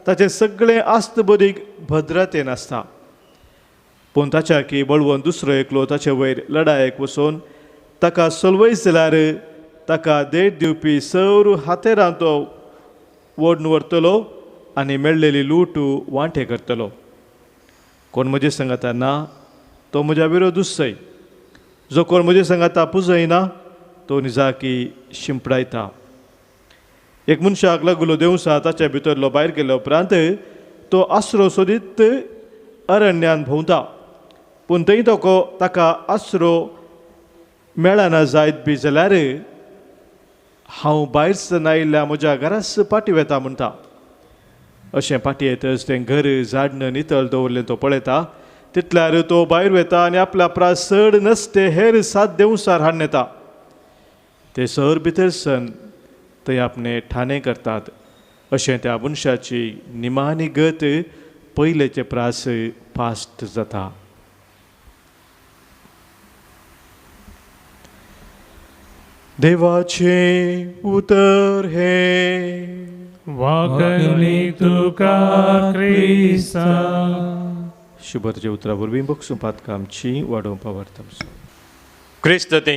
ताचें सगळें आस्त बदीक भद्रतेन आसता. पूण ताच्या की बळवंत दुसरो एकलो ताचे वयर लडायेक वचून ताका सलवयस जाल्यार ताका देड दिवपी सौर हातेरां तो ओडून व्हरतलो आनी मेळ्ळेली लूट वांटे करतलो. कोण म्हजे सांगाता ना तो म्हज्या विरोधूच सय, जो कोण म्हजे सांगाता पुजयना तो निजाकी शिंपडायता. एक मनशाक लागलो देवसा ताच्या भितरलो भायर गेल्या उपरांत तो आसरो सोदीत अरण्यान भोंवता, पूण थंय ताका आसरो मेळना जायत बी जाल्यार हांव भायर सरन आयिल्ल्या म्हज्या घरास पाटी वेता म्हणटा. अशें पाटी येतच तें घर झाडणं नितळ दवरलें तो पळयता, तितल्यार तो भायर वेता आनी आपल्या प्रास चड नसते हेर 7 देवसार हाडून येता. ते सर भितर सन थंय आपणे ठाणे करतात. अशें त्या मनशाची निमाणी गत पयलेचे प्रास पास्ट जाता. देवाचें उतर हें वाकली तुका क्रिस्ता. शुभरच्या उतरा वरवीं बक्षूं पातकां आमची वाडोवपा वार्ता. क्रिस्त ते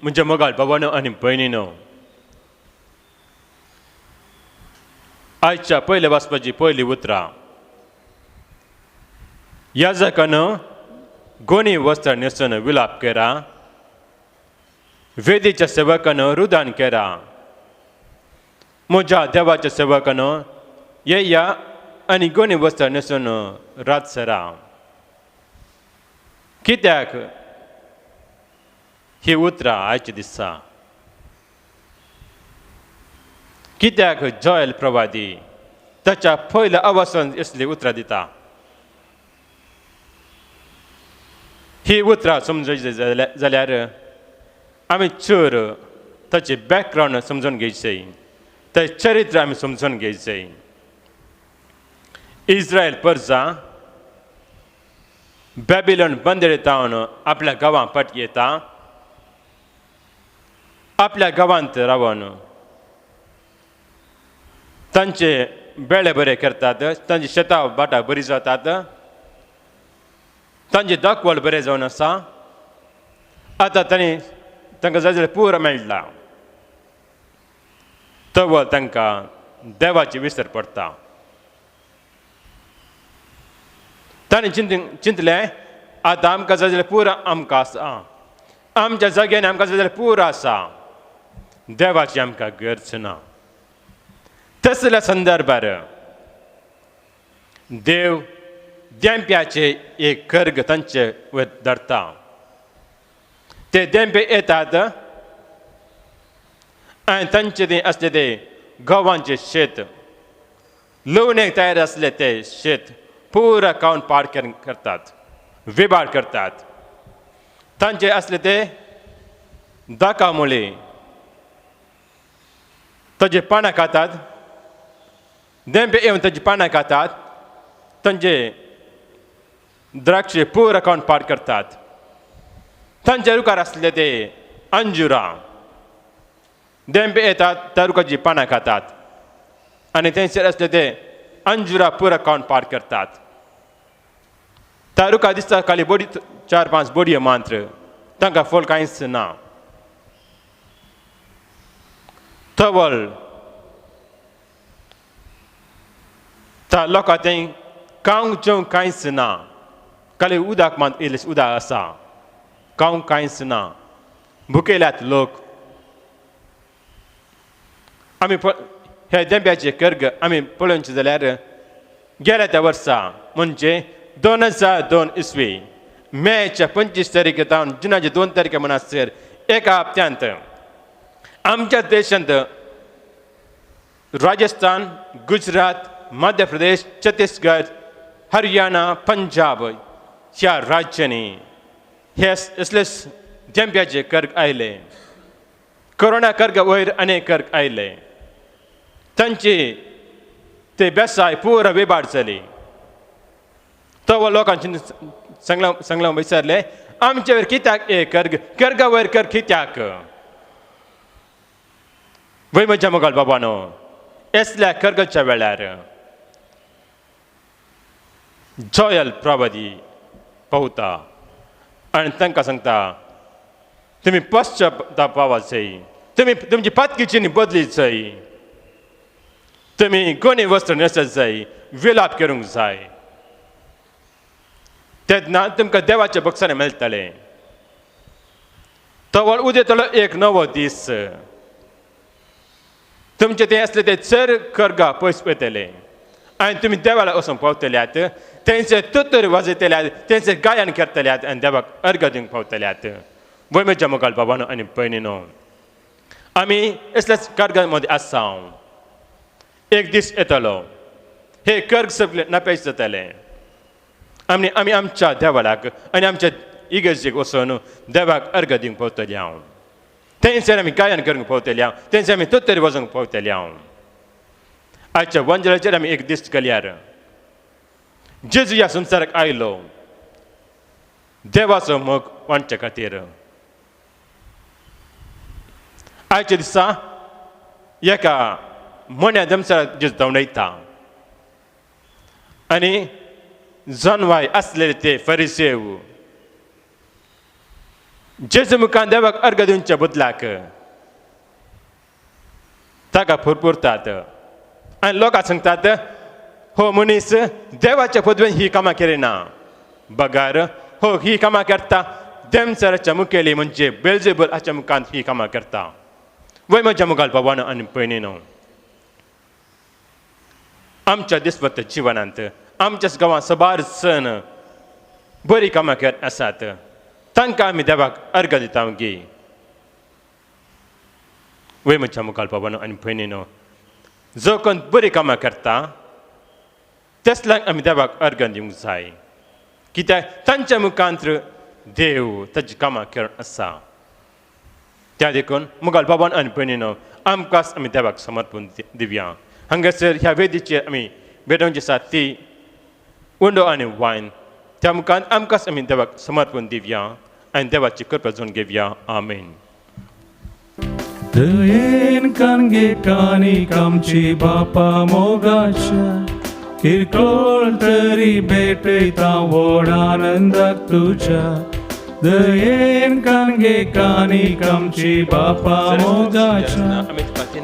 म्हज्या मोगाळ बाबानो आनी भयणीनो, आयच्या पयल्या वाचपाची पयली उतरां. याजकान गोणी वस्त्र न्हेसून विलाप केरा, वेदीच्या सेवकान रुदान केरा, म्हज्या देवाच्या सेवकान येया आनी गोणी वस्त्र न्हेसून रात सरा. कित्याक ही उतरां आयच्या दिसा? कित्याक जॉयल प्रवादी ताच्या पयल्या आवासान असली उतरां दिता? ही उतरां समजून जाल्यार आमी चड ताचें बॅकग्रावंड समजून घेवचें, ताचें चरित्र आमी समजून घेवचें. इस्रायल परजा बॅबिलोन बंदरे तावन आपल्या गांवां पाट येता, आपल्या गांवांत रावन तांचे बेळे बरे करतात, तांची शेतां भाटां बरी जातात, तांचे दाखवल बरें जावन आसा. आतां तांणी तांकां जाय जाल्यार पुरो मेळटा, तवळ तांकां देवाची विसर पडटा. तांणी चिंतलें आतां आमकां जाय जाल्यार पुरो आमकां आसा, आमच्या जाग्यान आमकां जाय जाल्यार पुरो आसा, देवाची आमकां गरज ना. तसल्या संदर्भार देव देंप्याचे एक कर्ग तांचे वयर धरता. ते देंपे येतात आनी तांचे ते आसले ते गंवांचे शेत लुवणेक तयार आसले ते शेत पुरा खावन पाड करतात, विबाड करतात. तांचे आसले ते दाका मुळे ताजे पानां खातात, देंपे येवन ताजी पानां खातात, तांचे द्राक्षे पुरा खावन पाड करतात. तांच्या रुखार आसले ते अंजुरां, देंपे येतात त्या रुखाची पानां खातात आनी थंयसर आसले ते अंजुरां पुरा खावन पाड करतात. त्या रुखा दिसता खाली बोडी 4-5 बोडयो मात्र, तांकां फळ कांयच ना. तवळ त्या लोकां थंय खावंक जेवंक कांयच ना, खाली उदक मात इल्लें उदक आसा, खावंक कांयच ना, भुकेल्यात लोक. आमी हे देंब्याचे कर्ग आमी पळोवचे जाल्यार गेल्या त्या वर्सा म्हणजे 2002 इसवी मेच्या 25 तारखे जावन जुनाचे 2 तारखे म्हणसर एका हप्त्यांत आमच्या देशांत राजस्थान, गुजरात, मध्य प्रदेश, छत्तीसगड, हरियाणा, पंजाब ह्या राज्यांनी हे असले देंब्याचे कर्ग आयले. कोरोना कर्ग वयर अनेक कर्ग आयले, तांची ते वेवसाय पुरो विबाड जाली. तो लोकांनी सांगला सांगला विचारले आमचे वयर कित्याक ए कर्ग कर्गा वयर कर कित्याक वय म्हज्या मोगाळ बाबानो एसल्या कर्गाच्या वेळार जोयल प्रवादी पावता आनी तांकां सांगता तुमी पश्चातापावा जाय तुमी तुमची पातकीची बदली जाय तुमी गोने वस्त्र न्हेसत जाय विलाप करूंक जाय तेन्ना तुमकां देवाच्या बक्षाने मेळटलें तवळ उदेतलो एक नवो दीस तुमचें तें आसलें तें चड करगा पयस वयतलें आनी तुमी देवाला वचूंक पावतल्यात तेंचे तुतर वाजयतल्यात तेंचे गायन करतल्यात आनी देवाक अर्घ दिवंक पावतल्यात वय म्हज्या मोगाळ बाबानो आनी भयणीनो आमी असल्याच कर्गां मदें आसा एक दीस येतलो हे कर्ग सगळे नापेश जातले आमी आमी आमच्या देवालाक आनी आमच्या इगर्जेक वचून देवाक अर्घ दिवंक पावतले हांव तेंचेर आमी गायन करूंक पावतले हांव तेंचे आमी तुतर वचूंक पावतले हांव आजच्या वंजळाचेर आमी एक दीस केल्यार जेजू ह्या संवसाराक आयलो देवाचो मोग वांटचे खातीर आयच्या दिसा एका मोन्या दमसाराक जेजू धांवडयता आनी जनवाय आसलेले ते फरिसेव जेजू मुखार देवाक अर्घ दिवच्या बदलाक ताका फुरफुरतात आनी लोकां सांगतात हो मनीस देवाच्या पदवेन ही कामां करिना बगर हो ही कामां करता देमसराच्या मुखेली म्हणजे बेल्जेबल हाच्या मुखान ही कामां करता वय म्हज्या मुखार बाबानो आनी भयणीनो आमच्या दिसपत्त जिवनांत आमच्याच गांवांत सबार सण बरी कामां करत आसात तांकां आमी देवाक अर्घ दिता गी वय म्हज्या मुखार बाबानो आनी भयणीनो जो कोण बरी कामां करता तेसल्यांक आमी देवाक अर्घ दिवंक जाय कित्याक तांच्या मुखांत देव ताची कामां करून आसा त्या देखून मुखार बाबान आनी भयणीनो आमकांच आमी देवाक समर्पण दिवया हांगासर ह्या वेदीचेर आमी भेटोवची आसा ती उंडो आनी वायन त्या मुखार आमकांच आमी देवाक समर्पण दिवया आनी देवाची कृपा जावन घेवया आमेन. दयेन कानगे आमची बापा मोगाच्या किरकोळ तरी भेटयता व्हड आनंदाक तुज्या दयेन कानगे आमची बापा मोगाच्या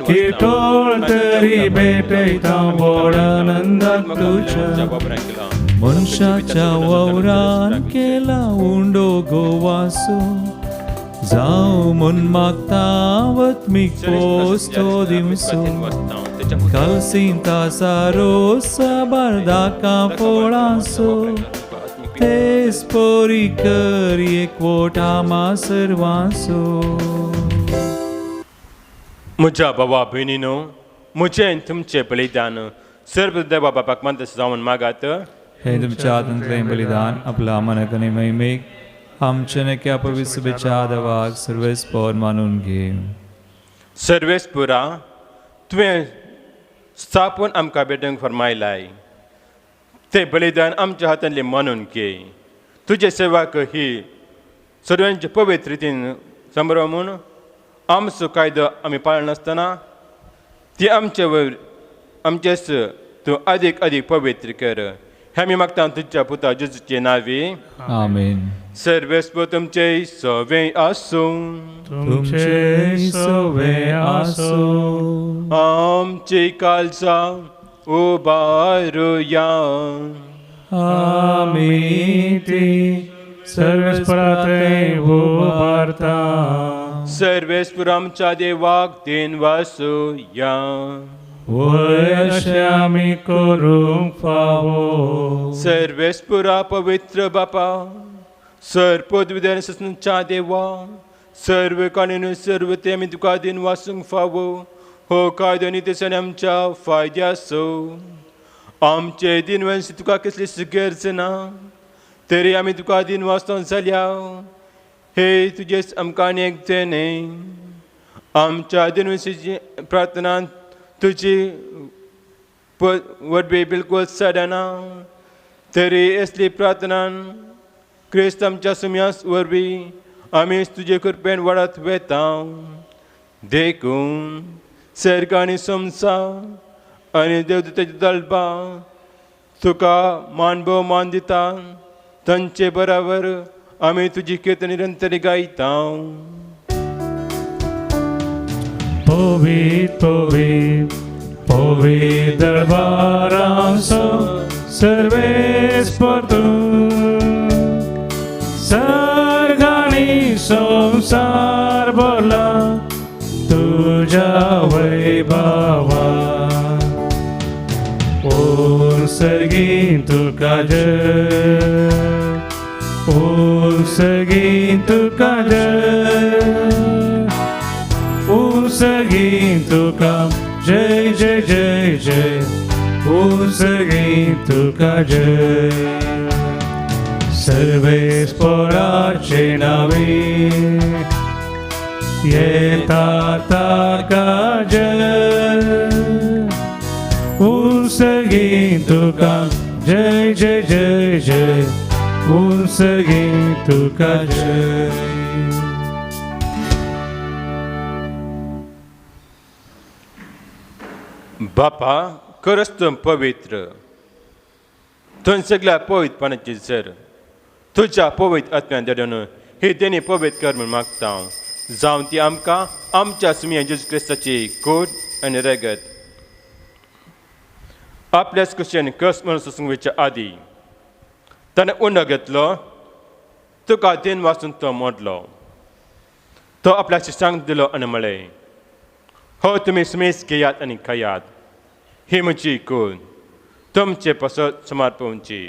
किरकोळ तरी भेटयता व्हड आनंदाक तुज्या मनशाच्या वावरान केला उंडो गोवासो जावं म्हूण मागता वतमीक पोस्तो दिवसो कालसिंता सारो साबार दाका पोळासो तेच पोरी कर एकवट आमा सर्वांसो. म्हज्या बाबा भयणीनो म्हजें तुमचें बलिदान सर्व देवा बापाक मानता जावन मागात हे तुमच्या हातांतलें बलिदान आपल्या मनाक आनी महिमेक आमचे नक्या पवित्र देवाक सर्वेस्पर मानून घे. सर्वेस्पुरा तुवें स्थापून आमकां भेटूंक फर्मायलाय ते बलिदान आमच्या हातांतलें मानून घे. तुजे सेवाक ही सर्वांचे पवित्र रितीन संभ्रम म्हूण आमचो कायदो आमी पाळनासतना ती आमचे वयर आमचेच तूं अदीक अदीक पवित्र कर हें आमी मागता तुज्या पुता जेजूचे नांवी. आमेन. सर्वेस्पर तुमचे सवे आसूं तुमचे सवे आसूं. आमची काळजां उबारुया आमी ती सर्वेस्परा थंय उबारता. सर्वेस्पर आमच्या देवाक दिन वासुया. वय अशें आमी करूंक फावो. सर्वेस्पुरा पवित्र बापा सर्पद्विधन ससनच्या देवा सर्व काणीन सर्व ते आमी तुका दिन वासूंक फावो हो कायदो नी तेसन आमच्या फायद्याचो. आमचे दिनवंश तुका कसलीच गरज ना तरी आमी तुका दिन वाचतो जाल्या हे तुजेच आमकां आनी एक न्हय. आमच्या दिनवंशीची प्रार्थना तुजी वडबी बिलकूल सडना तरी असली प्रार्थना क्रिस्त आमच्या सुम्यास वरवीं आमी तुजे कृपेन वाडत वेता. देखून सर्ग आनी संवसार आनी देवदूताची दळपां तुका मान भोवमान दिता. तांचे बराबर आमी तुजी कीर्तन निरंतर गायता. पवित्र पवित्र पवित्र दरबारांसो सर्वेस्पर तूं, सर्ग आनी संवसार भरला तुज्या वैभवान. ओ सर्गीं तुका जय, ओ सर्गीं तुका जय, ओ सर्गीं तुका जय जय जय जय, ओ सर्गीं तुका जय. सर्वेस्पराचे नावे येता ताका जय, ओ सर्गीं तुका जय जय जय जय, ओ सर्गीं तुका जय. बापा खरंच तूं पवित्र, थंय सगळ्या पवित्रपणाची सर तुज्या पवित्र आत्म्यान धाडून ही देणी पवित्र कर म्हूण मागता हांव. जावं ती आमकां आमच्या सुमया जेजू क्रिस्ताची कूड आनी रगत. आपल्याच कुशेन कस म्हणून सोसूंक वयच्या आदीं ताणें उंडो घेतलो, तुका then वाचून तो मोडलो. तो आपल्या शिश्यांक दिलो आनी म्हळें, हो तुमी सुमेस घेयात आनी खायात, ही म्हजी कूड तुमचे पासत समर्पणची.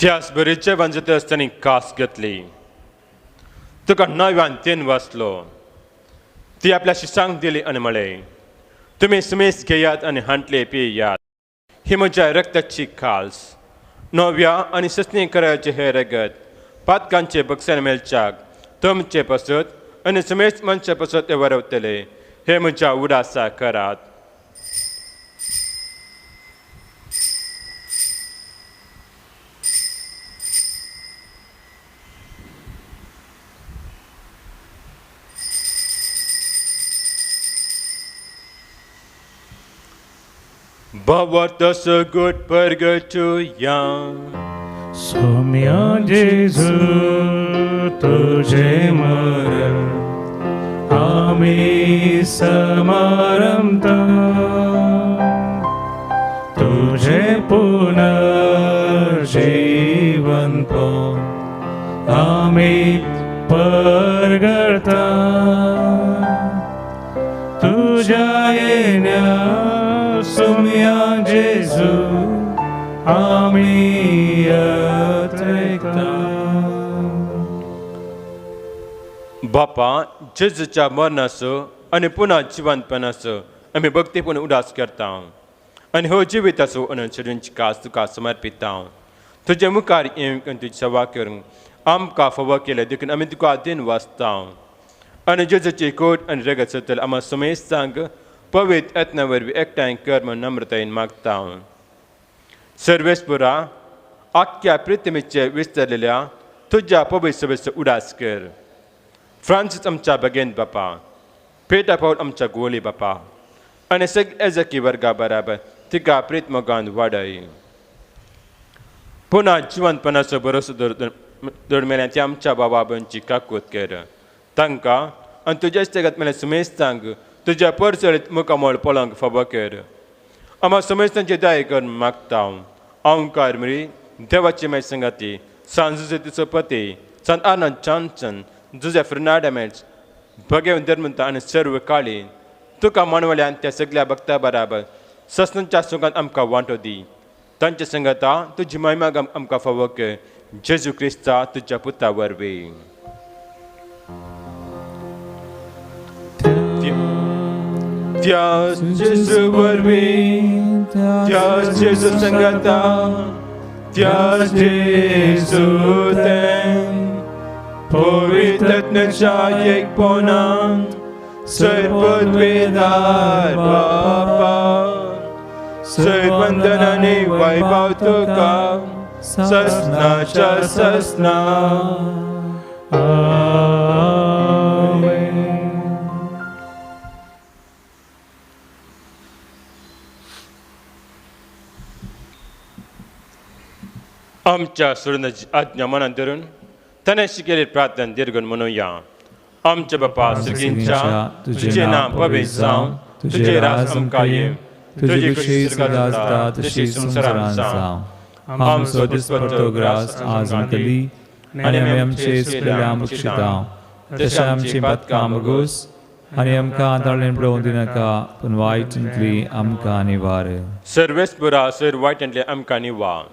त्याच बरी जेवण जाता आसतना कास घेतली, तुका नव्यान तेन वाचलो, ती आपल्या शिश्यांक दिली आनी म्हळें, तुमी सुमेस घेयात आनी हांटले पियात, ही म्हज्या रक्ताची खास नव्या आनी सस्नी करायचे हे रगत पातकांचे बक्षान मेळच्याक तुमचे पासत आनी सुमेस मनशा पासत ते वरवतले. हे म्हज्या उडासा करात. Bawat sagot pergecuya Soumya Jesu तुझे मरण आम्ही समारंभता, तुझे पुनर्जीवन आम्ही परगळता. तुझ्या येण्या सोम्या जेजू आम्ही अत्रेकता. बापा जेजूच्या मरणाचो आनी पुन्हा जिवंतपणाचो आमी भक्तीपूर्ण उदास करता आनी हो जिविताचो अनंत कास तुका समर्पिता. तुजे मुखार येवंक आनी तुजी सेवा करूंक आमकां फावो केलें देखून आमी तुका दिन वाचता आनी जेजूची कोट आनी रगत सोदतले आमकां समेस्तांक पवित्र यत्ना वरवीं एकठांय कर म्हूण नम्रतायेन मागता. सर्वेस्पुरा आख्ख्या पृथ्वीचेर विस्तारलेल्या तुज्या पवित्र सभेचो उडास कर. फ्रांसीस आमच्या बगेन बापा, पेटा पावल आमच्या गोली बापा आनी सगळे एजकी वर्गा बराबर तिका प्रीत मोगान वाडय. पुन्हा जिवंतपणाचो भरोसो दरम्यान ती आमच्या बाबा भयणची काकूत कर. तांकां आनी तुज्या जगात मेल्या सुमेस्तांक तुज्या परचळीत मुखामळ पळोवंक फावो कर. आमकां समेस्तांची दया कर मागता. ओंकार मिरी देवाची माय संगाती सांत जुझे पती सांत आनंद जॉन्सन जुझे फर्नांडमेट्स भगेवन धर्मंत आनी सर्व काळी तुका मानवल्यान त्या सगळ्या भक्ता बराबर ससनांच्या सुखान आमकां वांटो दी. तांच्या संगता तुजी महिमा आमकां फावो कर. जेजू क्रिस्ता तुज्या पुता वरवीं. त्या जेजू वरवीं, त्या जेजू संगता, त्याच जेजू तें पवित्रत्म्याच्या एकपणान सर्वद्वेदार बापा सर्वंदनाने वैभव तुका ससनाच्या ससना. आमेन. आमच्या सुरंदाची आज्ञा मनात धरून ताणें शिकयल्ली प्रार्थना दीर्घ म्हणुया. आमच्या बापा सर्गींच्या, तुजें नांव पवित्र जावं, तुजें राज आमकां येवं, तुजी खुशी स्वर्गांत जाता तशी संवसारांत जावं. आमचो दिसपट्टो ग्रास आज आमकां दी आनी आमी आमचे सुकल्या बक्षिता तशें आमची पातकां भोगोस आनी आमकां आताळें पळोवंक दिनाका, पूण वायटांतली आमकां निवार. सर्वेस पुरा सर वायटांतले आमकां निवार.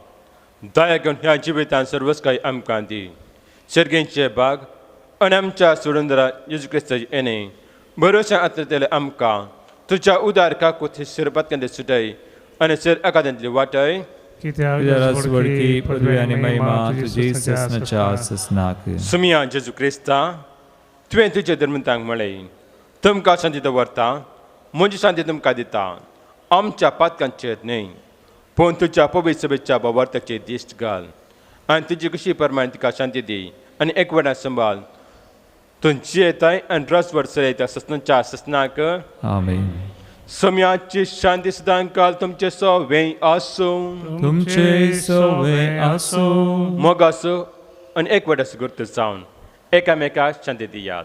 दया करून ह्या जिवितांत सर्वच काय आमकां दी. सर्गेंचे भाग आनी आमच्या सुरंदरा जेजू क्रिस्ताचे येणे भरोश्या आतले आमकां तुज्या उदार काकूत शिरपातकांतले सुटय आनी सर एकाद्यांतली वाटय. कित्याक वडकी पदवी आनी महिमा तुजी ससनाच्या ससनाक. सुमिया जेजू क्रिस्ता, तुवें तुज्या धर्मतांक म्हळें, तुमकां शांती दवरता, म्हजी शांती तुमकां दिता, आमच्या पातकांचेर न्हय पूण तुज्या पवित्र सभेच्या बावार्थाचेर दिश्ट घाल आनी तुजी कशी प्रमाण तिका शांती दी आनी एकवटान सांबाळ. तूं जियेताय आनी रसवर चलयता ससनाच्या ससनाक. आमेन. सम्याची शांती सदांकाल तुमचे सवे आसूं. तुमचे सवे आसूं. मोग आसूं आनी एकवटाचो गुर्त जावन एकामेकाक शांती दियात.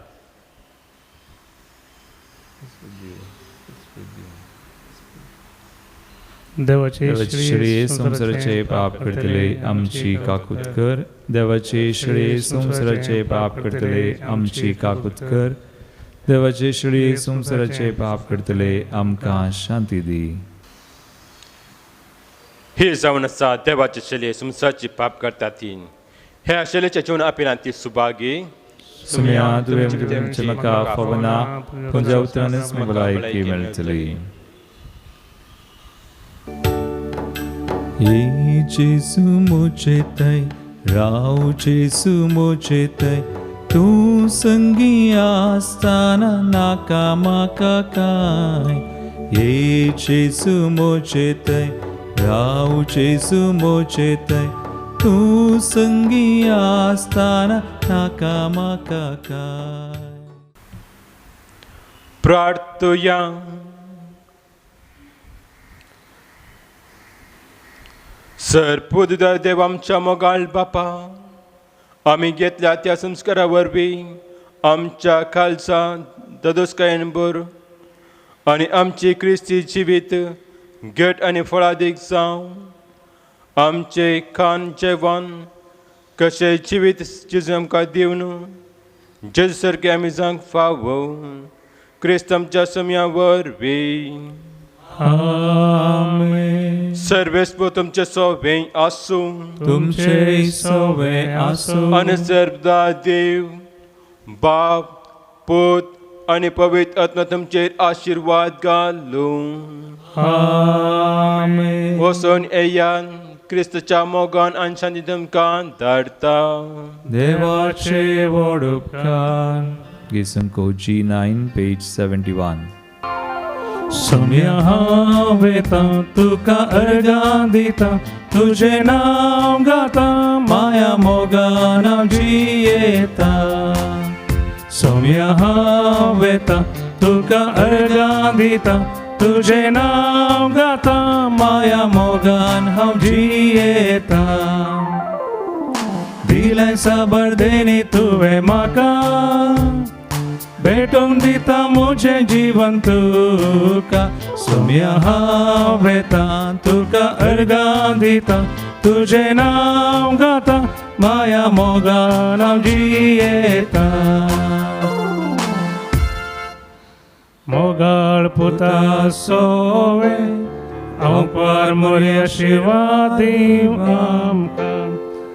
देवाचे श्री संवसाराचे पाप करतले आमची काकूत कर. देवाचे श्री संवसाराचे पाप करतले आमची काकूत कर. देवाचे श्री संवसाराचे पाप करतले आमकां शांती दी. ही जावन आसा देवाचे शैली संवसाराची पाप करता ती ह्या शैलीच्या जीवन आपिलांत ती सुभागी. सुम्या तुवें तुमचे म्हाका फावना, पूण ज्या उतरानच म्हाका भलायकी मेळटली. ये जेजू म्हजे थंय राव, जेजू म्हजे थंय, तूं संगी आसतना नाका म्हाका कांय. ये जेजू म्हजे थंय राव, जेजू म्हजे थंय, तूं संगी आसतना नाका म्हाका कांय. प्रार्थुया. सर पुदुदार देव आमच्या मोगाळ बापा, आमी घेतल्या त्या संस्कारा वरवीं आमच्या खालसा ददोसकायेन भर आनी आमची क्रिस्ती जिवीत घट आनी फळादीक जावं. आमचें खाण जेवण कशें जिवीत जेजू आमकां दिवन जेजू सारकें आमी जावंक फावो, क्रिस्त आमच्या सम्या वरवीं. आमेन. सर्वेस्पो तुमचे सवे आसूं. तुमचे सवे आसूं. आनी सर्वदा देव बाप पूत आनी पवित्र आत्मा तुमचेर आशिर्वाद घालूं. आमेन. वचून येयान क्रिस्तच्या मोगान आनी शांती तुमकां धाडटा. देवाचे व्हड उपकार. गीत G9 page 71. सोम्या हांव वेता तुका अर्गां दिता, तुजें नांव गाता, माया मोगान हांव जियेता. सोम्या हांव वेता तुका अर्गां दिता, तुजें नांव गाता, माया मोगान हांव जियेता. दिलें साबर देणी तुवें म्हाका, भेटूंक दिता म्हजें जीवन तुका. सोम्या हांव वेता तुका अर्गां दिता, तुजें नांव गाता, माया मोगान हांव जियेता. मोगाळ पुता सोवे हांव पार मोरया शिवा दीव आमकां.